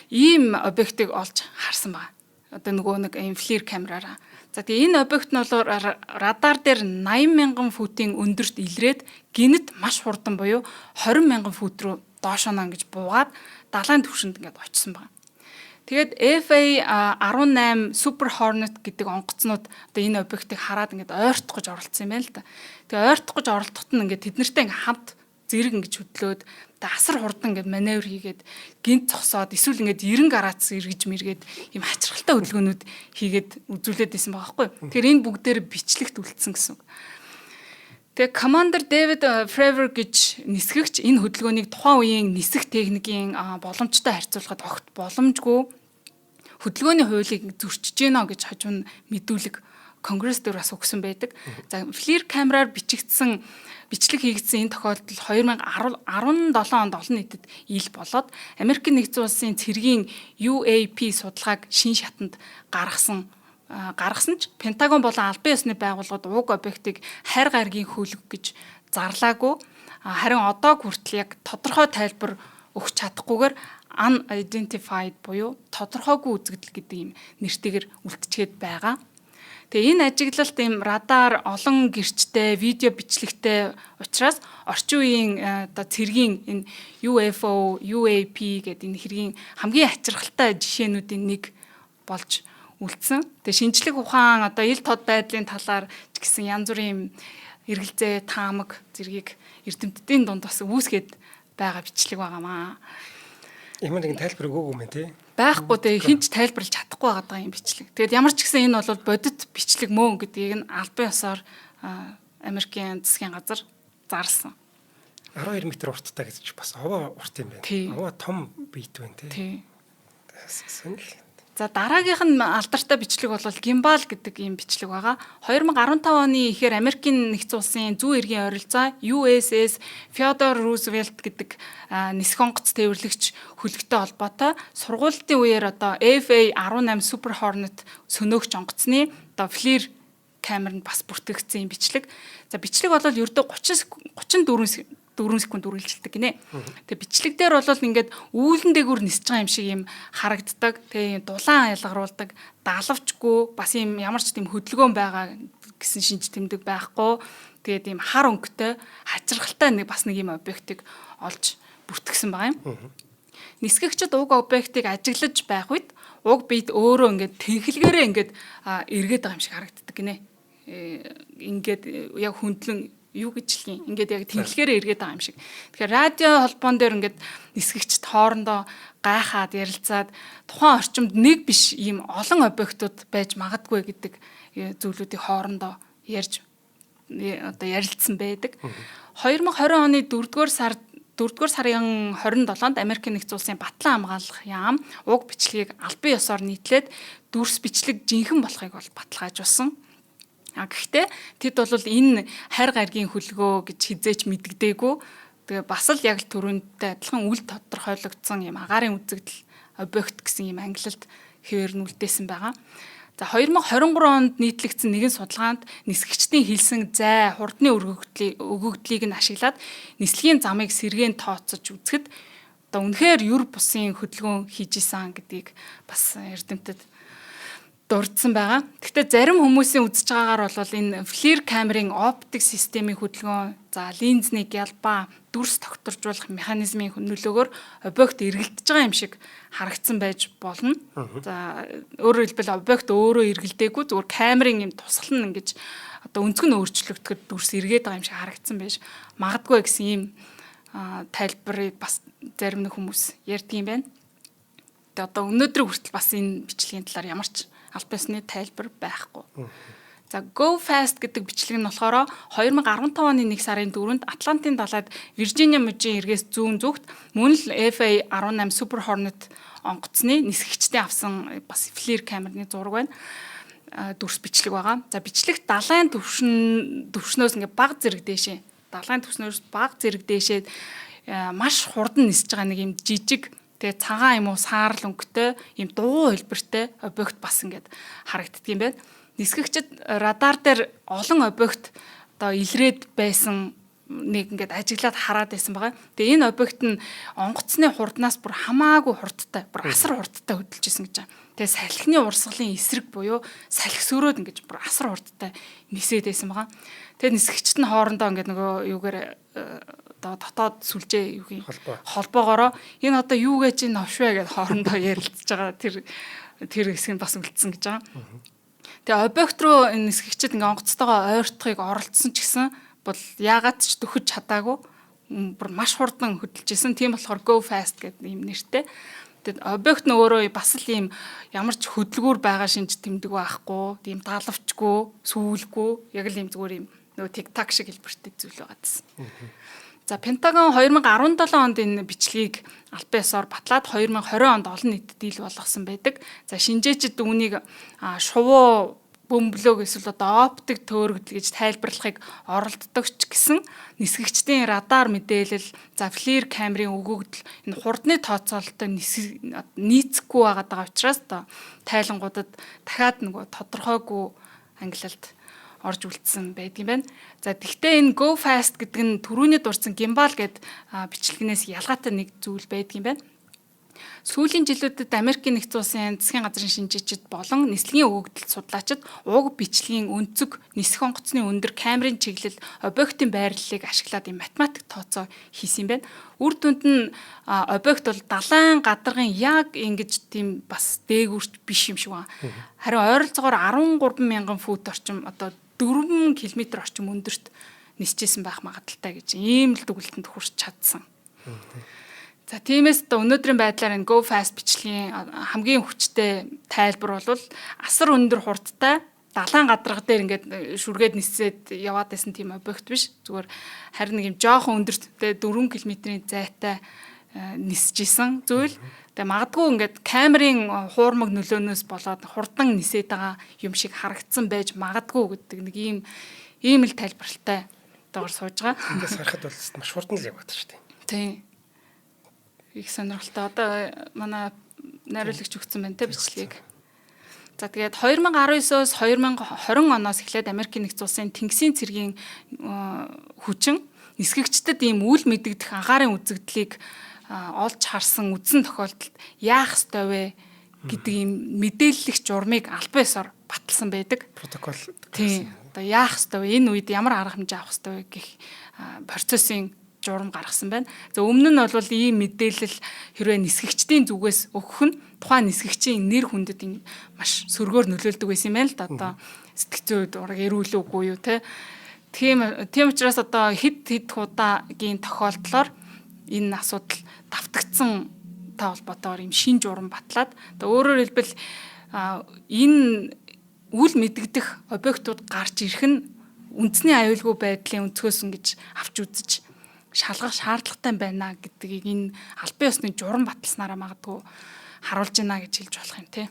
ийм объектыг олж харсан байгаа. Одоо нөгөө нэг ийм FLIR камераараа. За, тэгээ энэ объект нь бол радар дээр 80 мянган футийн өндөрт илрээд гэнэт маш хурдан буюу 20 мянган фут рүү доошоо ингэж буугаад далайн түвшинд ингээд очисон байна. Тэгээд FA-18 Super Hornet гэдэг онгоцнууд одоо энэ объектыг хараад ингээд ойртох гэж оролдсон юм байна л да. Тэгээ ойртох гэж оролдоход нь ингээд тэд нартай ингээд хамт зэрэг ингэж хөдлөөд, тэгээ асар хурдан ингээд маневр хийгээд, гэнэт зогсоод, эсвэл ингээд 90 градус эргэж мэргээд ийм хачирхалтай хөдөлгөөнүүд хийгээд үзүүлээд байсан байгаа байхгүй. Тэгэхээр энэ бүгдээр бичлэгт үлдсэн гэсэн үг. Тэгээ Commander David Fravor гэж нисгэгч энэ хөдөлгөөнийг тухайн үеийн нисэх техникийн боломжтой харьцуулахад огт боломжгүй, хөдөлгөөний хуулийг зөрчиж гэнэ гэж хожим нь мэдүүлэг Конгресс дээр бас өгсөн байдаг. За, FLIR камераар бичигдсэн, бичлэг хийгдсэн энэ тохиолдол 2017 онд олон нийтэд ил болоод Америкийн нэгдсэн улсын цэргийн UAP судалгааг шин шатанд гаргасан ч Пентагон болон албан ёсны байгууллагууд уг объектыг хайр гаригийн хөлөг гэж зарлаагүй. Харин одоо хүртэл яг тодорхой тайлбар өгч чадахгүйгээр unidentified буюу тодорхойгүй үзэгдэл гэдэг ийм нэртэйгэр үлдчихэд байгаа. Тэгээ энэ ажиглалт ийм радар олон гэрчтэй, видео бичлэгтэй учраас орчин үеийн одоо цэргийн энэ UFO, UAP гэдэг энэ хэргийн хамгийн хачирхалтай жишээнүүдийн нэг болж үлдсэн. Тэгээ шинжлэх ухаан, одоо ил тод байдлын талаар ч гэсэн янз бүрийн юм эргэлзээ, таамаг зэргийг эрдэмтдийн дунд бас үүсгээд байгаа бичлэг байгаамаа. Ямар нэгэн тайлбар өгөөгүй юм тий. Байхгүй, тэгээ хэн ч тайлбарлаж чадахгүй байгаа юм бичлэг. Тэгээд ямар ч гэсэн энэ бол бодит бичлэг мөн гэдгийг нь албан ёсоор Америкийн засгийн газар зарласан. 12 м урттай гэж чи бас овоо урт юм байна. Овоо том биет байна тий. Тий. Сонирхол. За, дараагийнх нь алдартай бичлэг бол Gimbal гэдэг ийм бичлэг байгаа. 2015 оны ихээр Америкийн нэгдсэн улсын зүүн эргийн ойролцоо USS Theodore Roosevelt гэдэг нисэх онгоц тээвэрлэгч хөлөгтэй холбоотой сургуулийн үеэр одоо FA-18 Super Hornet сөнөөгч онгоцны одоо FLIR камер нь бас бүртгэгдсэн юм бичлэг. За, бичлэг бол ердөө 30 34 4 секунд үргэлжилдэг гинэ. Тэгээ бичлэг дээр бол ингээд үүлэн дээгүүр нисэж байгаа юм шиг юм харагддаг. Тэгээ дулаан ялгаруулдаг, далавчгүй, бас юм ямар ч тийм хөдөлгөөн байгаа гэсэн шинж тэмдэг байхгүй. Тэгээд ийм хар өнгөтэй, хачирхалтай нэг бас нэг юм объектыг олж бүртгэсэн байгаа юм. Нисгэгчид уг объектыг ажиглаж байх үед уг биед өөрөө ингээд тэнхлэгээрээ ингээд эргээд байгаа юм шиг харагддаг гинэ. Ингээд яг хөндлөн юу гэж хэлхийн, ингээд яг тэнхлэгээрээ эргээд байгаа юм шиг. Тэгэхээр радио холбоон дээр ингээд нисгэгчид хоорондоо гайхаад ярилцаад, тухайн орчимд нэг биш, ийм олон объектууд байж магадгүй гэдэг зүйлүүдийг хоорондоо ярьж одоо ярилцсан байдаг. 2020 оны 4-р сард, 4-р сарын 27-нд Америкийн нэгдсэн улсын батлан хамгаалах яам уг бичлэгийг албан ёсоор нийтлээд дүрс бичлэг жинхэнэ болохыг бол баталгаажуулсан. А гэхдээ тэд бол энэ хайр гаргийн хөлгөө гэж хэзээ ч мэддэггүй. Тэгээ бас л яг л түрүүнтэй адилхан үл тодорхойлогдсон юм агаарын үзэгдэл объект гэсэн юм ангилалд хэвээр нь үлдээсэн байгаа. За, 2023 онд нийтлэгдсэн нэгэн судалгаанд нисгэгчдийн хэлсэн зай, хурдны өгөгдлийг нь ашиглаад нислэгийн замыг сэргээн тооцож үзэхэд одоо үнэхээр юр бусын хөдөлгөөн хийж исэн гэдгийг бас эрдэмтэд дурдсан байгаа. Гэхдээ зарим хүмүүсийн үзэж байгаагаар бол энэ FLIR камерын оптик системийн хөдөлгөөн, за линзний гялбаа, дүрс тогтворжуулах механизмын нөлөөгөөр объект эргэлдэж байгаа юм шиг харагдсан байж болно. За, өөрөөр хэлбэл объект өөрөө эргэлдээгүй, зүгээр камерын юм тусгал нь ингэж одоо өнцөг нь өөрчлөгдөхөд дүрс эргээд байгаа юм шиг харагдсан байж магадгүй гэсэн ийм тайлбарыг бас зарим нэг хүмүүс ярьдаг юм байна. Тэгээ одоо өнөөдрийг хүртэл бас энэ бичлэгийн талаар ямар ч албан ёсны тайлбар байхгүй. За, Go Fast гэдэг бичлэг нь болохоор 2015 оны 1 сарын 4-нд Атлантын далайд Виржиниа мужийн эргээс зүүн зүгт мөн л FA-18 Super Hornet онгоцны нисгэгчдийн авсан бас FLIR камерны зураг байна, дүрс бичлэг байгаа. За, бичлэгт далайн төвшнөөс ингээ баг зэрэг дээшээ, далайн төвшнөөс баг зэрэг дээшээ маш хурдан нисэж байгаа нэг юм жижиг, тэгээ цагаан юм уу саарл өнгөтэй юм дугуй хэлбэртэй объект бас ингээд харагддаг юм байна. Нисгэгчид радар дээр олон объект одоо илрээд байсан нэг ингээд ажиглаад хараад байсан байгаа. Тэгээ энэ объект нь онгоцны хурднаас бүр хамаагүй хурдтай, бүр асар хурдтай хөдөлж исэн гэж байгаа. Тэгээ салхины урсгалын эсрэг буюу салхи сөрөөд ингэж бүр асар хурдтай нисээд байсан байгаа. Тэгээ нисгэгчд нь хоорондоо ингээд нөгөө юугаар одоо дотоод сүлжээ юу юм холбоогоороо энэ одоо юу гэж энэ новш вэ гэдээ хоорондоо ярилцж байгаа тэр тэр хэсэг нь бас үлдсэн гэж байгаа. Тэгээ объект руу энэ нисгэгчид ингээ онгоцтойгоо ойртохыг оролдсон ч гэсэн бол яагаад ч дөхөж чадаагүй, бүр маш хурдан хөдөлж исэн. Тийм болохоор Go Fast гэдэг ийм нэртэй. Тэгээд объект нь өөрөө бас л ийм ямар ч хөдөлгүүр байгаа шинж тэмдэг байхгүй, тийм далавчгүй, сүүлгүй, яг л ийм зүгээр ийм нөгөө Tic Tac шиг хэлбэртэй зүйл байгаа гэсэн. За, Пентагон 2017 онд энэ бичлэгийг албан ёсоор батлаад 2020 онд олон нийтэд дийл болгосон байдаг. За, шинжээчид үүнийг шувуу бөмбөлөөг эсвэл одоо оптик төөрөгдөл гэж тайлбарлахыг оролддог ч гэсэн нисгэгчдийн радар мэдээлэл, за FLIR камерын өгөгдөл, энэ хурдны тооцоололтой нийцэхгүй байгаад байгаа учраас одоо тайлангуудад дахиад нөгөө тодорхойгүй ангилалд орж үлдсэн байдаг юм байна. За, тэгвэл энэ Go Fast гэдэг нь түрүүний дурдсан Gimbal гэд бичлэгнээс ялгаатай нэг зүйл байдаг юм байна. Сүүлийн жилүүдэд Америкийн нэгдсэн улсын засгийн газрын шинжээчид болон нислэгийн өгөгдөл судлаачид уг бичлэгийн өнцөг, нисэх онгоцны өндөр, камерын чиглэл, объектын байрлалыг ашиглаад юм математик тооцоо хийсэн юм байна. Үр дүнд нь объект бол далайн гадаргын яг ингэж тийм бас дээгүүрч биш юм шиг байна. Харин ойролцоогоор 13 мянган фут орчим, одоо 4 км орчим өндөрт нисчихсэн байх магадлалтай гэж ийм л дүгэлтэнд хүрч чадсан. За, тиймээс одоо өнөөдрийн байдлаар энэ Go Fast бичлэгийн хамгийн хүчтэй тайлбар бол асар өндөр хурдтай далайн гадарга дээр ингээд шүргээд нисээд яваад байсан тийм объект биш. Зүгээр харин нэг юм жоохон өндөрт, 4 км-ийн зайтай нисэж исэн зүйл. Тэгээ магадгүй ингээд камерын хуурмаг нөлөөнөөс болоод хурдан нисээд байгаа юм шиг харагдсан байж магадгүй гэдэг нэг ийм л тайлбаралтай одоогор сууж байгаа. Ингээс харахад бол маш хурдан л яваад шүү дээ. Тийм. Их сонирхолтой. Одоо манай найруулагч өгсөн байна те бичлэгийг. За тэгээд 2019-оос 2020 оноос эхлээд Америкийн нэгдсэн улсын тэнгисийн цэргийн хүчин нисгэгчдэд ийм үл мэдэгдэх агаарын үзэгдлийг олж харсан үдсэн тохиолдолд яах ёстой вэ гэдэг ийм мэдээллэх журмыг албан ёсоор баталсан байдаг. Протокол. Тийм. Одоо яах ёстой вэ? Энэ үед ямар арга хэмжээ авах ёстой вэ гэх процессын журам гаргасан байна. За өмнө нь бол ийм мэдээлэл хэрвээ нисгэгчдийн зүгээс өгөх нь тухайн нисгэгчийн нэр хүндэд маш сөргөөр нөлөөлдөг байсан юм байна л да. Одоо сэтгцэн үед ураг эрүүл үгүй юу те. Тийм учраас одоо хэд хэд удаагийн тохиолдлоор энэ асуудал давтагдсан та холбоотойгоор ийм шин журам батлаад одоо өөрөөр хэлбэл энэ үл мэдэгдэх объектууд гарч ирэх нь үндэсний аюулгүй байдлын өнцгөөс ингэж авч үзэж шалгах шаардлагатай байна гэдгийг энэ албан ёсны журам баталснараа магадгүй харуулж байна гэж хэлж болох юм тий.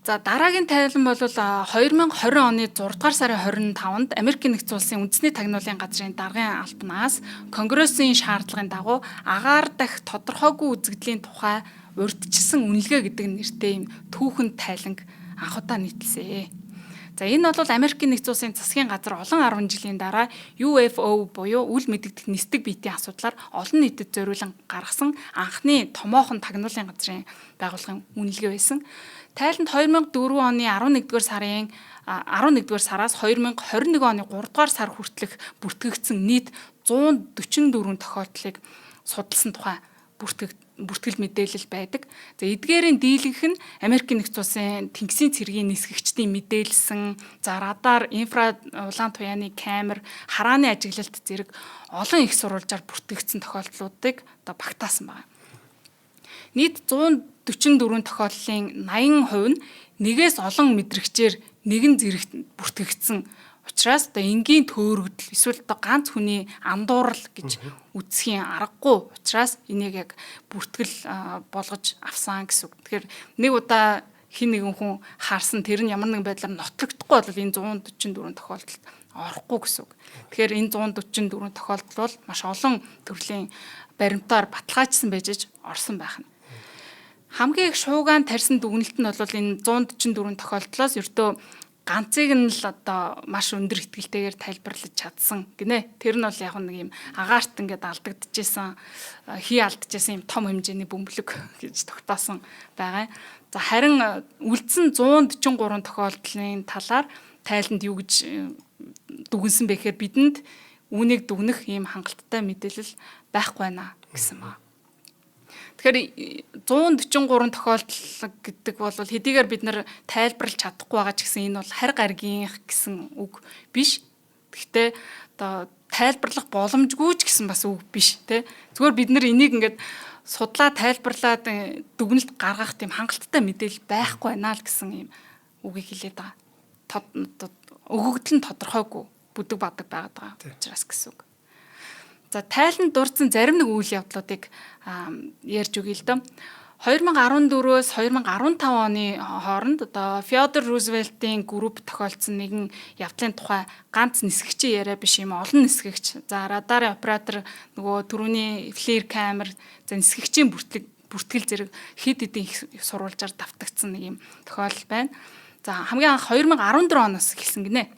За дараагийн тайлан бол 2020 оны 6 дугаар сарын 25-нд Америкийн нэгдсэн улсын үндэсний тагнуулын газрын даргын албанаас Конгрессийн шаардлагын дагуу агаар дахь тодорхойгүй үзэгдлийн тухай урьдчилсан үнэлгээ гэдэг нэртэй ийм түүхэн тайланг анх удаа нийтлсэн. За энэ бол Америкийн нэгдсэн улсын засгийн газар олон 10 жилийн дараа UFO буюу үл мэдэгдэх нисдэг биетийн асуудлаар олон нийтэд зориулан гаргасан анхны томоохон тагнуулын газрын байгууллагын үнэлгээ байсан. Тайланд 2004 оны 11-р сарын 11-р сараас 2021 оны 3-р сар хүртэлх бүртгэгдсэн нийт 144 тохиолдлыг судалсан тухай бүртгэл мэдээлэл байдаг. За эдгээрийн дийлэнх нь Америкийн нэгдсэн улсын тэнгисийн цэргийн нисгэгчдийн мэдээлсэн, за радар, инфра улаан туяаны камер, харааны ажиглалт зэрэг олон их сурвалжаар бүртгэгдсэн тохиолдлуудыг одоо багтаасан байна. Нийт 144 тохиолдлын 80% нь нэгээс олон мэдрэгчээр нэгэн зэрэгт бүртгэгдсэн учраас одоо энгийн төөрөгдөл эсвэл одоо ганц хүний андуурал гэж үзэхийн аргагүй учраас энийг яг бүртгэл болгож авсан гэсэн үг. Тэгэхээр нэг удаа хэн нэгэн хүн харсан тэр нь ямар нэгэн байдлаар нотлогдохгүй бол энэ 144 тохиолдолд орохгүй гэсэн үг. Тэгэхээр энэ 144 тохиолдол бол маш олон төрлийн баримтаар баталгаажсан байж аж орсон байх нь. Хамгийн их шуугаан тарьсан дүгнэлт нь бол энэ 144 тохиолдлоос ердөө ганцыг нь л одоо маш өндөр итгэлтэйгээр тайлбарлаж чадсан гинэ. Тэр нь бол яг нэг юм агаарт ингээд алдагдчихсан, хий алдчихсан юм том хэмжээний бөмбөлөг гэж тогтоосон байгаа. За харин үлдсэн 143 тохиолдлын талаар тайланд юу гэж дүгнсэн бэ гэхээр бидэнд үүнийг дүгнэх ийм хангалттай мэдээлэл байхгүй байна гэсэн байна. Тэгэхээр 143 тохиолдол гэдэг бол хэдийгээр бид нар тайлбарлаж чадахгүй байгаа ч гэсэн энэ бол харь гаргийнх гэсэн үг биш. Гэхдээ одоо тайлбарлах боломжгүй ч гэсэн бас үг биш тий. Зүгээр бид нар энийг ингээд судлаа тайлбарлаад дүгнэлт гаргах тийм хангалттай мэдээлэл байхгүй байна л гэсэн ийм үгийг хэлээд байгаа. Өгөгдөл нь тодорхойгүй бүдэг бадаг байгаад байгаа учраас гэсэн үг. За тайланд дурдсан зарим нэг үйл явдлуудыг ярьж өгье л дөө. 2014-өөс 2015 оны хооронд одоо Феодор Рузвельтийн групп тохиолдсон нэгэн явдлын тухай ганц нисгэгчийн яриа биш юм олон нисгэгч. За радарын оператор нөгөө түрүүний флир камер, за нисгэгчийн бүртгэл зэрэг хэд хэдийн сурвалжаар давтагдсан нэг юм тохиолдол байна. За хамгийн анх 2014 оноос эхэлсэн гинэ.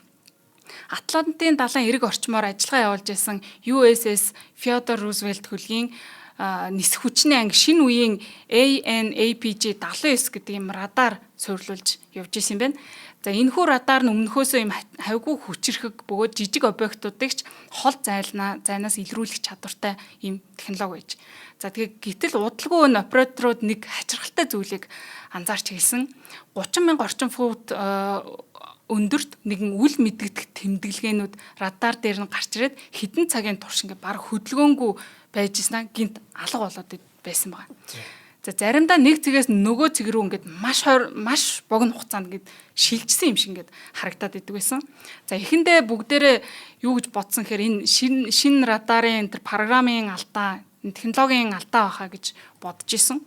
Атлантын далайн эрэг орчмоор ажиллагаа явуулж байсан USS Theodore Roosevelt хөлгийн нисэх хүчний анги шинэ үеийн ANAPG 79 гэдэг юм радар суйрлуулж явж исэн юм байна. За энэхүү радар нь өмнөхөөсөө юм хавьгүй хүчирхэг бөгөөд жижиг объектуудыг ч хол зайнаас илрүүлэх чадвартай юм технологи байж. За тэгээ гэтэл удалгүй энэ операторууд нэг хачирхалтай зүйлийг анзаарч хэлсэн. 30 мянга орчим фут өндөрт нэгэн үл мэдэгдэх тэмдэглэгээнүүд радар дээр нь гарч ирээд хэдэн цагийн турш ингээ баг хөдөлгөөнгүй байж ирсэн гинт алга болоод байсан байгаа. За заримдаа нэг цэгээс нөгөө цэг рүү ингээд маш богино хугацаанд ингээд шилжсэн юм шиг ингээд харагдаад идэг байсан. За эхэндээ бүгдээрээ юу гэж бодсон гэхээр энэ шин радарын тэр програмын алдаа Энэ технологийн алдаа байхаа гэж бодож исэн.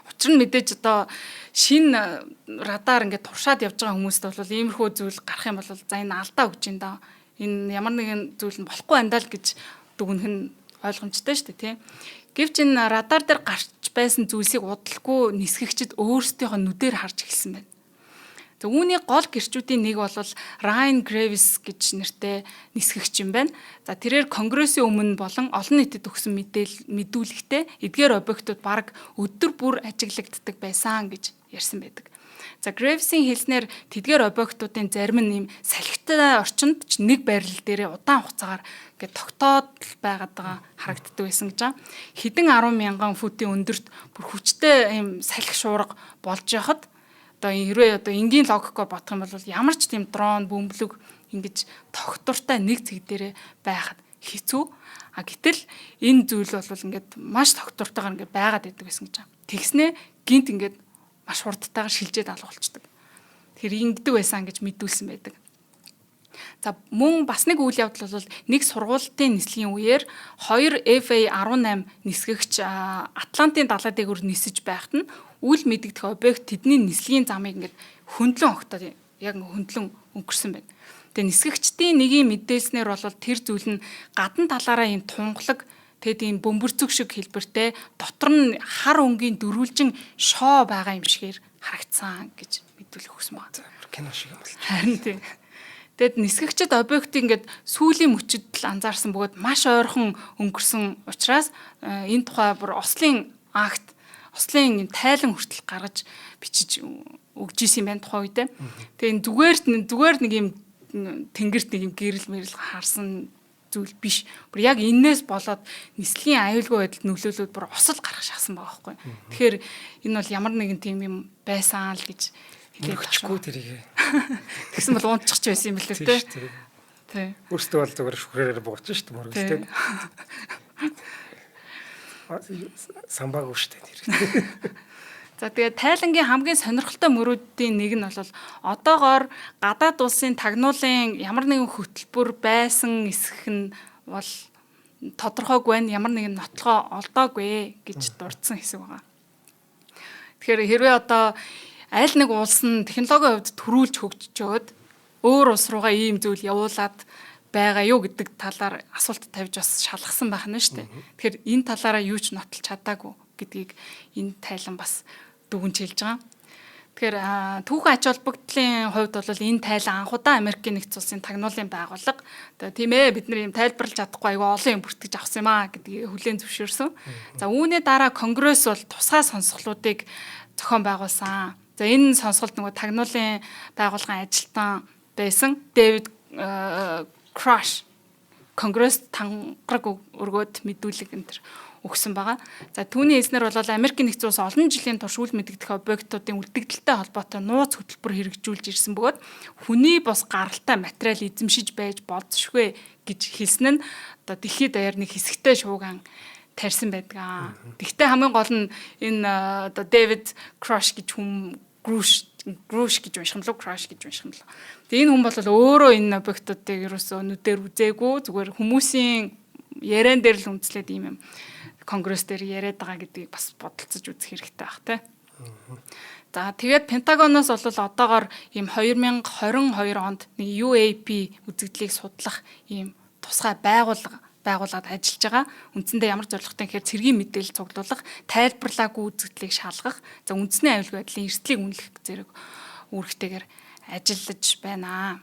Учир нь мэдээж одоо шинэ радар ингээд туршаад явж байгаа хүмүүст бол иймэрхүү зүйл гарах юм бол за энэ алдаа өгч юм да. Энэ ямар нэгэн зүйл нь болохгүй байна даа л гэж дүгнэх нь ойлгомжтой шүү дээ, тийм. Гэвч энэ радар дээр гарч байсан зүйлсийг удалгүй нисгэгчид өөрсдийнхөө нүдээр харж эхэлсэн байна. За үүний гол гэрчүүдийн нэг бол Ryan Graves гэж нэртэй нисгэгч юм байна. За тэрээр Конгрессийн өмнө болон олон нийтэд өгсөн мэдээлэл мэдүүлэгтээ эдгээр объектууд бараг өдөр бүр ажиглагддаг байсан гэж ярьсан байдаг. За Graves-ийн хэлснээр тэдгээр объектуудын зарим нь ийм салхитай орчинд ч нэг байрлал дээрээ удаан хугацаагаар ингээд тогтоод л байгаад байгаа харагддаг байсан гэж байгаа. Хэдэн 10 мянган футийн өндөрт бүр хүчтэй ийм салхи шуурга болж яхад одоо хэрвээ одоо энгийн логикоор бодох юм бол ямар ч тийм дрон, бөмбөлөг ингэж тогтвортой нэг цэг дээрээ байхад хэцүү. А гэтэл энэ зүйл бол ингээд маш тогтвортойгоор ингээд байгаад байдаг байсан гэж байгаа. Тэгснээ гинт ингээд маш хурдтайгаар шилжээд алга болчдөг. Тэр ингэдэг байсан гэж мэдүүлсэн байдаг. За мөн бас нэг үйл явдал бол нэг сургуулийн нислэгийн үеэр 2 FA-18 нисгэгч Атлантын далай дээгүүр нисэж байхад нь үл мэдэгдэх объект тэдний нислэгийн замыг ингээд хөндлөн огтоод яг хөндлөн өнгөрсөн байна. Тэгээ нисгэгчдийн нэгийн мэдээлснээр бол тэр зүйл нь гадна талаараа ийм тунгалаг, тэгээд ийм бөмбөрцөг шиг хэлбэртэй, дотор нь хар өнгийн дөрвөлжин шоо байгаа юм шигээр харагдсан гэж мэдүүлэг өгсөн байна. Кино шиг юм бол. Харин тийм. Тэгэд нисгэгчд объектыг ингээд сүүлийн мөчөд л анзаарсан бөгөөд маш ойрхон өнгөрсөн учраас энэ тухай бүр ослын акт, ослын тайлан хүртэл гаргаж бичиж өгч исэн юм байна тухайн үедээ. Тэгээ энэ зүгээр нэг юм тэнгэрт нэг юм гэрэл мэрэл харсан зүйл биш. Бүр яг энээс болоод нислэгийн аюулгүй байдалд нөлөөлөөд бүр осол гарах шахсан байгаа байхгүй. Тэгэхээр энэ бол ямар нэгэн тийм юм байсан л гэж хэлээд өгчихгүй тэрийг. Тэгсэн бол унтчих ч байсан юм билээ те. Тий. Өөртөө бол зүгээр шүхрээрээ бууч шүү дээ мөргөл те. Самбаагүй шүү дээ тэр. За тэгээд тайлангийн хамгийн сонирхолтой мөрүүдийн нэг нь бол одоогоор гадаад улсын тагнуулын ямар нэгэн хөтөлбөр байсан эсэх нь бол тодорхойгүй байна, ямар нэгэн нотлогоо олдоогүй гэж дурдсан хэсэг байгаа. Тэгэхээр хэрвээ одоо аль нэг улс нь технологийн хувьд төрүүлж хөгжчөөд өөр улс руугаа ийм зүйл явуулаад байгаа юу гэдэг талаар асуулт тавьж бас шалгасан байх нь шүү дээ. Тэгэхээр энэ талаараа юу ч нотолж чадаагүй гэдгийг энэ тайлан бас дүгнж хэлж байгаа. Тэгэхээр түүхэн ач холбогдлын хувьд бол энэ тайлан анхудаа Америкийн нэгдсэн улсын тагнуулын байгууллага одоо тийм бид нар ийм тайлбарлаж чадахгүй айгүй олон юм бүртгэж авсан юм аа гэдгийг хүлээн зөвшөөрсөн. За үүний дараа Конгресс бол тусгай сонсголуудыг зохион байгуулсан. За энэ сонсголд нөгөө тагнуулын байгууллагын ажилтан байсан Дэвид Краш Конгресс тангараг өргөөд мэдүүлэг энэ төр өгсөн байгаа. За түүний хэлснээр бол Америкийн нэгдсэн улс олон жилийн турш үл мэдэгдэх объектуудын үлдэгдэлтэй холбоотой нууц хөтөлбөр хэрэгжүүлж ирсэн бөгөөд хүний бус гаралтай материал эзэмшиж байж болзошгүй гэж хэлсэн нь одоо дэлхийд даяар нэг хэсэгтэй шууган тарьсан байдаг. Тэгвэл хамгийн гол нь энэ одоо Дэвид Крош гэж хүн Груш Груш гэж унших юм лөө, Крош гэж унших юм лөө. Тэгээ энэ хүн бол өөрөө энэ объектуудыг ерөөсөө нүдээр үзээгүй, зүгээр хүмүүсийн яриан дээр л үндэслээд ийм юм конгресс дээр яриад байгаа гэдгийг бас бодолцож үзэх хэрэгтэй байх те. За тэгээд Пентагоноос бол одоогоор ийм 2022 онд нэг UAP үзэгдлийг судлах ийм тусгай байгууллага байгуулад ажиллаж байгаа. Үндсэндээ ямар зорилготой гэхээр цэргийн мэдээлэл цуглуулах, тайлбарлаагүй үзэгдлийг шалгах, за үндэсний аюулгүй байдлын эрсдлийг үнэлэх зэрэг үүрэгтэйгээр ажиллаж байна.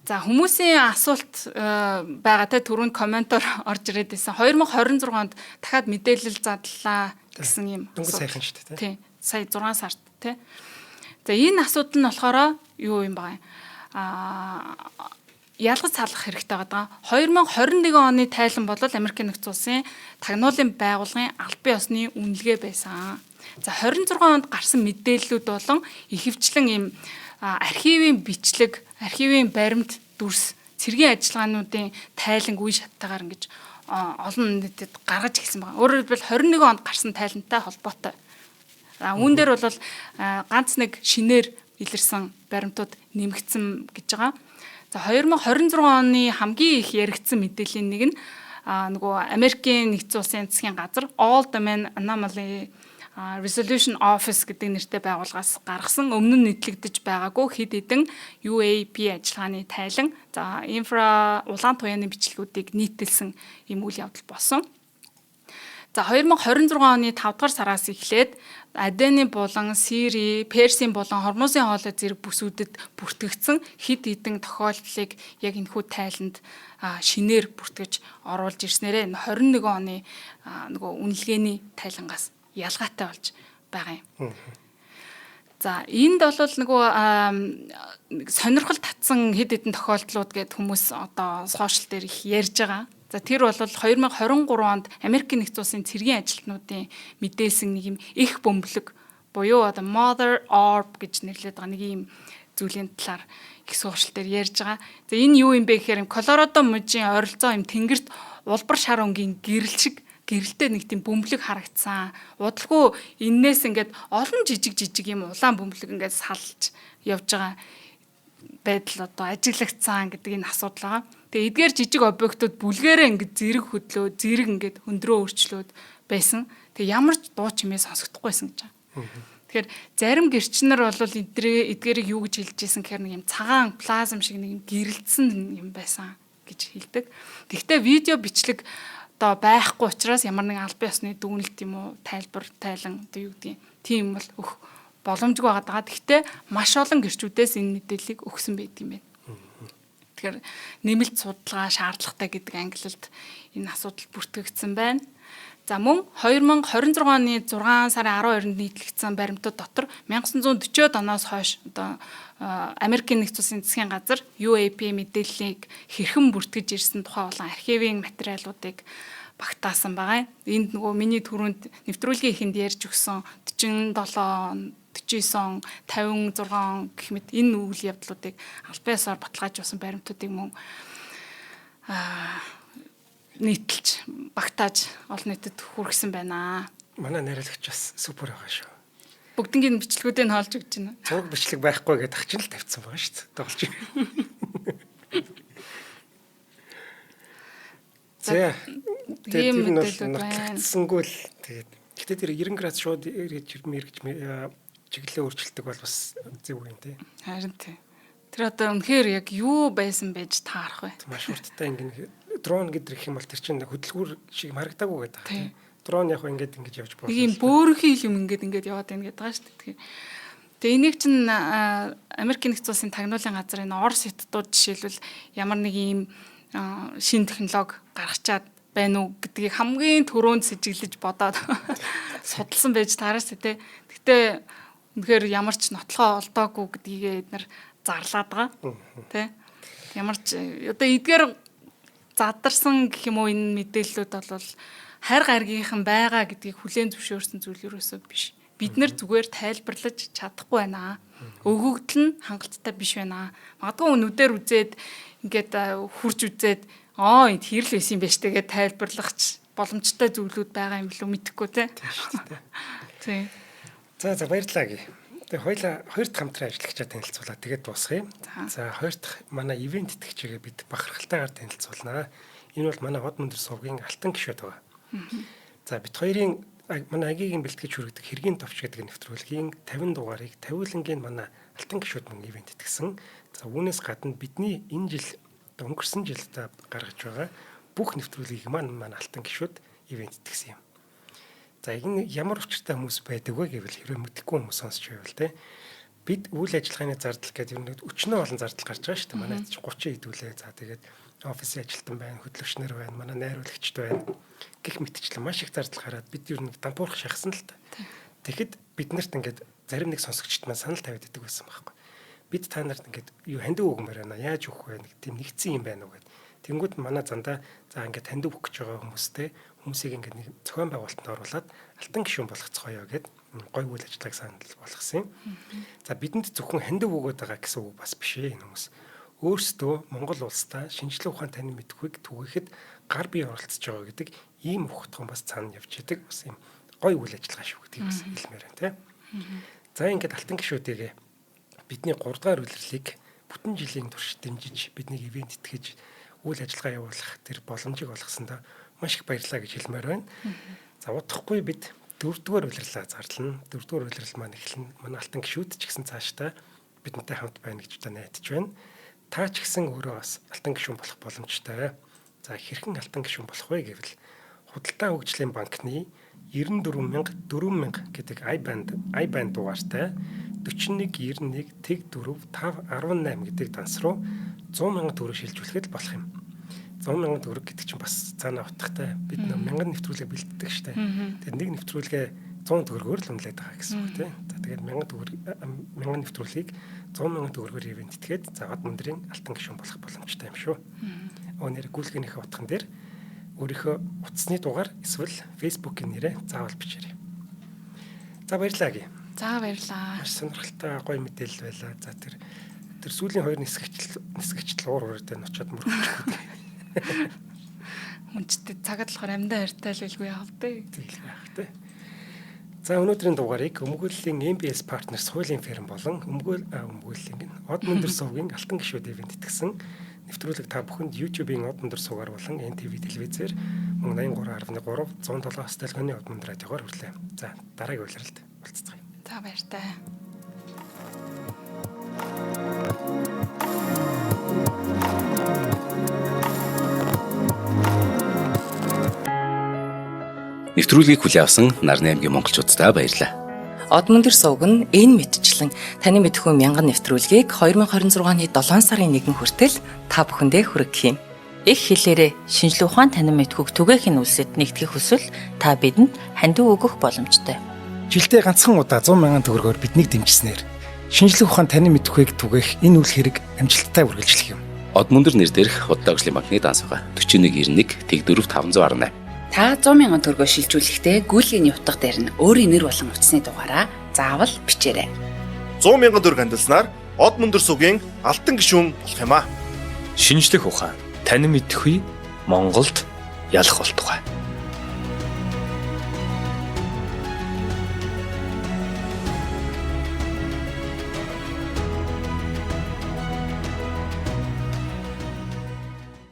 За хүмүүсийн асуулт байгаа те, түрүүнд комментоор орж ирээд байсан. 2026 онд дахиад мэдээлэл задлаа гэсэн юм. Дөнгөж сайхан шүү дээ. Тий. Сая 6 сард те. За энэ асуудал нь болохоор юу юм бэ? Ялгаж салгах хэрэгтэй байгаа. 2021 оны тайлан бол Америкийн нэгдсэн улсын тагнуулын байгууллагын албан ёсны үнэлгээ байсан. За 26 онд гарсан мэдээллүүд болон ихэвчлэн ийм архивын бичлэг, архивын баримт дүрс, цэргийн ажиллагаануудын тайланг үе шаттайгаар ингэж олон нийтэд гаргаж ирсэн байгаа. Өөрөөр хэлбэл 21 онд гарсан тайлантай холбоотой. Үүн дээр бол ганц нэг шинээр илэрсэн баримтууд нэмэгдсэн гэж байгаа. За 2026 оны хамгийн их яригдсан мэдээллийн нэг нь Нөгөө Америкийн нэгдсэн улсын засгийн газар All Domain Anomaly Resolution Office гэдэг нэртэй байгууллагаас гаргасан өмнө нь нийтлэгдэж байгаагүй хэд хэдэн UAP ажиллагааны тайлан, за, инфра улаан туяаны бичлэгүүдийг нийтэлсэн ийм үйл явдал болсон. За, 2026 оны 5 дугаар сараас эхлээд Адены булан, Сири, Персийн булан, Хормузын хоолой зэрэг бүсүүдэд бүртгэгдсэн хэд хэдэн тохиолдлыг яг энэхүү тайланд шинээр бүртгэж оруулж ирснээрээ энэ 21 оны нөгөө үнэлгээний тайлангаас ялгаатай болж байгаа юм. За, энд бол нөгөө сонирхол татсан хэд хэдэн тохиолдлууд гээд хүмүүс одоо social дээр их ярьж байгаа. За, тэр бол 2023 онд Америкийн нэгдсэн улсын цэргийн ажилтнуудын мэдээлсэн нэг юм эх бөмбөлөг буюу одоо Mother Orb гэж нэрлэдэг байгаа нэг юм зүйлийн талаар их social дээр ярьж байгаа. За, энэ юу юм бэ гэхээр Колорадо мужийн ойролцоо юм тэнгэрт улбар шар өнгийн гэрэл шиг гэрэлтэй нэг тийм бөмбөлөг харагдсан. Удалгүй энээс ингээд олон жижиг жижиг юм улаан бөмбөлөг ингээд салж явж байгаа байдал одоо ажиглагдсан гэдэг энэ асуудал байгаа. Тэгээ эдгээр жижиг объектууд бүлгээрээ ингээд зэрэг хөдлөө, зэрэг ингээд хөндрөө өөрчлөөд байсан. Тэгээ ямар ч дуу чимээ сонсогдохгүй байсан гэж байгаа. Тэгэхээр зарим гэрчнэр бол эдгээрийг юу гэж хэлж ирсэн гэхээр нэг юм цагаан плазм шиг нэг юм гэрэлтсэн юм байсан гэж хэлдэг. Тэгвэл видео бичлэг одоо байхгүй учраас ямар нэгэн албан ёсны дүгнэлт юм уу, тайлбар, тайлан одоо юу гэдгийг тийм бол өгөх боломжгүй байгаа даа. Тэгвэл маш олон гэрчүүдээс энэ мэдээллийг өгсөн байдаг юм байна. Тэгэхээр нэмэлт судалгаа шаардлагатай гэдэг ангилалд энэ асуудал бүртгэгдсэн байна. За, мөн 2026 оны 6 сарын 12-нд нийтлэгдсэн баримтууд дотор 1940-од оноос хойш одоо Америкийн нэгдсэн улсын засгийн газар UAP мэдээллийг хэрхэн бүртгэж ирсэн тухай болон архивын материалуудыг багтаасан байгаа. Энд нөгөө миний түрүүнд нэвтрүүлгийн эхэнд ярьж өгсөн 47 он, 49 он, 56 он гэх мэт энэ үйл явдлуудыг албан ёсоор баталгаажуулсан баримтуудыг мөн нийтэлж багтааж олон нийтэд хүргэсэн байна. Манай найруулагч бас супер байгаа шүү. Бүгднгийн бичлэгүүдийг нь хоолж өгч байна. Зураг бичлэг байхгүй гэдэг чинь л тавьсан байгаа шүү дээ. Тоглож. За. Тийм Тэгээд тэр нь бол мэдээлүүд байна. нотлогдсонгүй л тэгээд гэтээ тэр 90 градус шууд эргэж мэргэж чиглэлээ өөрчилдөг бол бас зөв юм тий. Харин тий. Тэр одоо үнэхээр яг юу байсан байж таарах вэ? Маш хурдтай ингэ дрон гэдэг юм бол тэр чинь хөдөлгүүр шиг харагдаагүй гэдэг. Тий. Дрон яг ингээд ингэж явж болно. Нэг юм бөөрөнхий юм ингээд ингээд яваад байна гэдэг байгаа шүү дээ. Тэгээ энийг чинь Америкийн нэгдсэн улсын тагнуулын газар энэ Орос хятадууд жишээлбэл ямар нэг юм шин технологи гаргачаад байна уу гэдгийг хамгийн түрүүнд сэжиглэж бодоод судалсан байж таараас тий. Гэтэ үнэхээр ямар ч нотлохоо олдоогүй гэдгийг эднэр зарлаад байгаа. Тэ. Ямар ч одоо эдгээр задарсан гэх юм уу энэ мэдээллүүд бол хайр гаргийнхан байгаа гэдгийг хүлээн зөвшөөрсөн зүйл ерөөсөө биш. Бид нэр зүгээр тайлбарлаж чадахгүй байна. Өгөгдөл нь хангалттай биш байна. Магадгүй нүдээр үзээд ингээд хурж үзээд аа энэ тэр л байсан юм байна штэ гэж тайлбарлах боломжтой зүйлүүд байгаа юм билүү мэдэхгүй те. Тийм шүү дээ. Тий. За за баярлалаа гээ. Тэгээ хоёлаа хоёр дахь хамтран ажиллагчаа танилцуулаад тэгээд дуусгая. За, хоёр дахь манай ивент итгэгчигээ бид бахархалтайгаар танилцуулнаа. Энэ бол манай Од мөндөр сувгийн алтан гишүүд байгаа. За, бид хоёрын манай агийн бэлтгэж хүргэдэг хэргийн товч гэдэг нэвтрүүлгийн 50 дугаарыг тавиулангийн манай алтан гишүүд мөн ивент итгэсэн. За, үүнээс гадна бидний энэ жил өнгөрсөн жил гаргаж байгаа бүх нэвтрүүлгийг маань манай алтан гишүүд ивент итгэсэн юм. За, энэ ямар учиртай хүмүүс байдаг вэ гэвэл хэрвээ мэдэхгүй хүмүүс сонсч байвал те бид үйл ажиллагааны зардал гэдэг юм нэг өчнөө олон зардал гарч байгаа шүү дээ. Манай чинь 30 хэдүүлээ. За, тэгээд офисын ажилтан байна, хөтлөгч нар байна, манай найруулагчд байна гэх мэтчлэн маш их зардал гараад бид ер нь дампуурах шахсан л та. Тэгэхэд бид нарт ингээд зарим нэг сонсогчд маань санал тавиад идэг байсан байхгүй. Бид та нарт ингээд юу хандив өгмөр байна, яаж өгөх вэ? Нэг тийм нэгдсэн юм байна уу гэд. Тэнгүүд манай зандаа за ингээд хандив өгөх гэж байгаа хүмүүстэй хүмүүсийг ингээд нэг зохион байгуулалтанд оруулаад алтан гишүүн болгоцгоё гэд гой үйл ажиллагааг санал болгосон юм. За, бидэнд зөвхөн хандив өгөөд байгаа гэсэн үг бас биш ээ энэ хүмүүс. Өөрсдөө Монгол улсдаа шинжлэх ухаан танин мэдэхүйг түгээхэд гар бие оролцож байгаа гэдэг ийм ухтхан бас цаана явж идэг бас ийм гой үйл ажиллагаа шүү гэдгийг бас хэлмээр байна тий. За, ингээд алтан гишүүдийг бидний 3 дугаар үйлрэлийг бүтэн жилийн турш дэмжиж биднийг ивент итгэж үйл ажиллагаа явуулах тэр боломжийг олгосондоо маш их баярлалаа гэж хэлмээр байна. За удахгүй бид дөрөвдүгээр улирлаа зарлана. Дөрөвдүгээр улирал маань эхэлнэ. Манай алтан гишүүд ч гэсэн цаашдаа бидэнтэй хамт байна гэж одоо найдаж байна. Та ч гэсэн өөрөө бас алтан гишүүн болох боломжтой. За хэрхэн алтан гишүүн болох вэ гэвэл Худалдаа хөгжлийн банкны 94 000 4000 гэдэг IBAN дугаартай 41 91 тэг 4 5 18 гэдэг данс руу 100 мянган төгрөг шилжүүлэхэд болох юм. 100 мянган төгрөг гэдэг чинь бас цаанаа утгатай. Бид нөө мянган нэвтрүүлэг бэлддэг штэ. Тэгээд нэг нэвтрүүлгээ 100 төгрөгөөр л үнэлээд байгаа гэсэн үг тийм. За тэгээд 1000 төгрөг 1000 нэвтрүүлгийг 100 мянган төгрөгөөр ивент этгээд за Од мөндрийн алтан гишүүн болох боломжтой юм шүү. Нэр гүйлгээнийхээ утган дээр өөрийнхөө утасны дугаар эсвэл Facebook-ийн нэрээ заавал бичээрэй. За баярлалаа гээ. За баярлалаа. Маш сонирхолтой гоё мэдээлэл байлаа. За тэр сүүлийн хоёр нисгэгчл уур ураад очиод мөрөхгүй. Хүнчтэй цагаад болохоор амьдаа хайртай л байлгүй яах вэ? Тэгэлгүй яах вэ? За өнөөдрийн дугаарыг Өмгөөллийн MBS Partners хуулийн фирм болон Өмгөөллийн Од мөндөр сувгийн алтан гишүүд ивент итгэсэн нэвтрүүлэг та бүхэнд YouTube-ийн Од мөндөр сувгаар болон NTV телевизээр мөн 83.3 107 Сталгоны Од мөндөр радиогоор хүрлээ. За дараагийн улиралд уулзцгаая. За баяртай. Нэвтрүүлгийг хүлээн авсан Нарны аймгийн монголчууддаа баярлалаа. Од мөндөр сувг нь энэ мэтчлэн таны мэдхүү мянган нэвтрүүлгийг 2026 оны 7 сарын 1 хүртэл та бүхэндээ хүргэх юм. Их хэлээрээ шинжлэх ухаан танин мэдхүйг түгээх нь үлсэд нэгтгэх хүсвэл та бидэнд хандив өгөх боломжтой. Жилдээ ганцхан удаа 100 мянган төгрөгөөр биднийг дэмжсэнээр шинжлэх ухаан танин мэдхүйг түгээх энэ үйл хэрэг амжилттай үргэлжлэх юм. Од мөндөр нэр дээрх Худалдаа хөгжлийн банкны данс байгаа. 4191 тэг 4 518. Та 100 мянган төгрөгөөр шилжүүлэхдээ гүйлгээний утга дээр нь өөрийн нэр болон утасны дугаараа заавал бичээрэй. 100 мянган төгрөг хандилснаар Од мөндөр сувгийн алтан гишүүн болох юм аа. Шинжлэх ухаан танин мэдхүй Монголд ялах болтугай.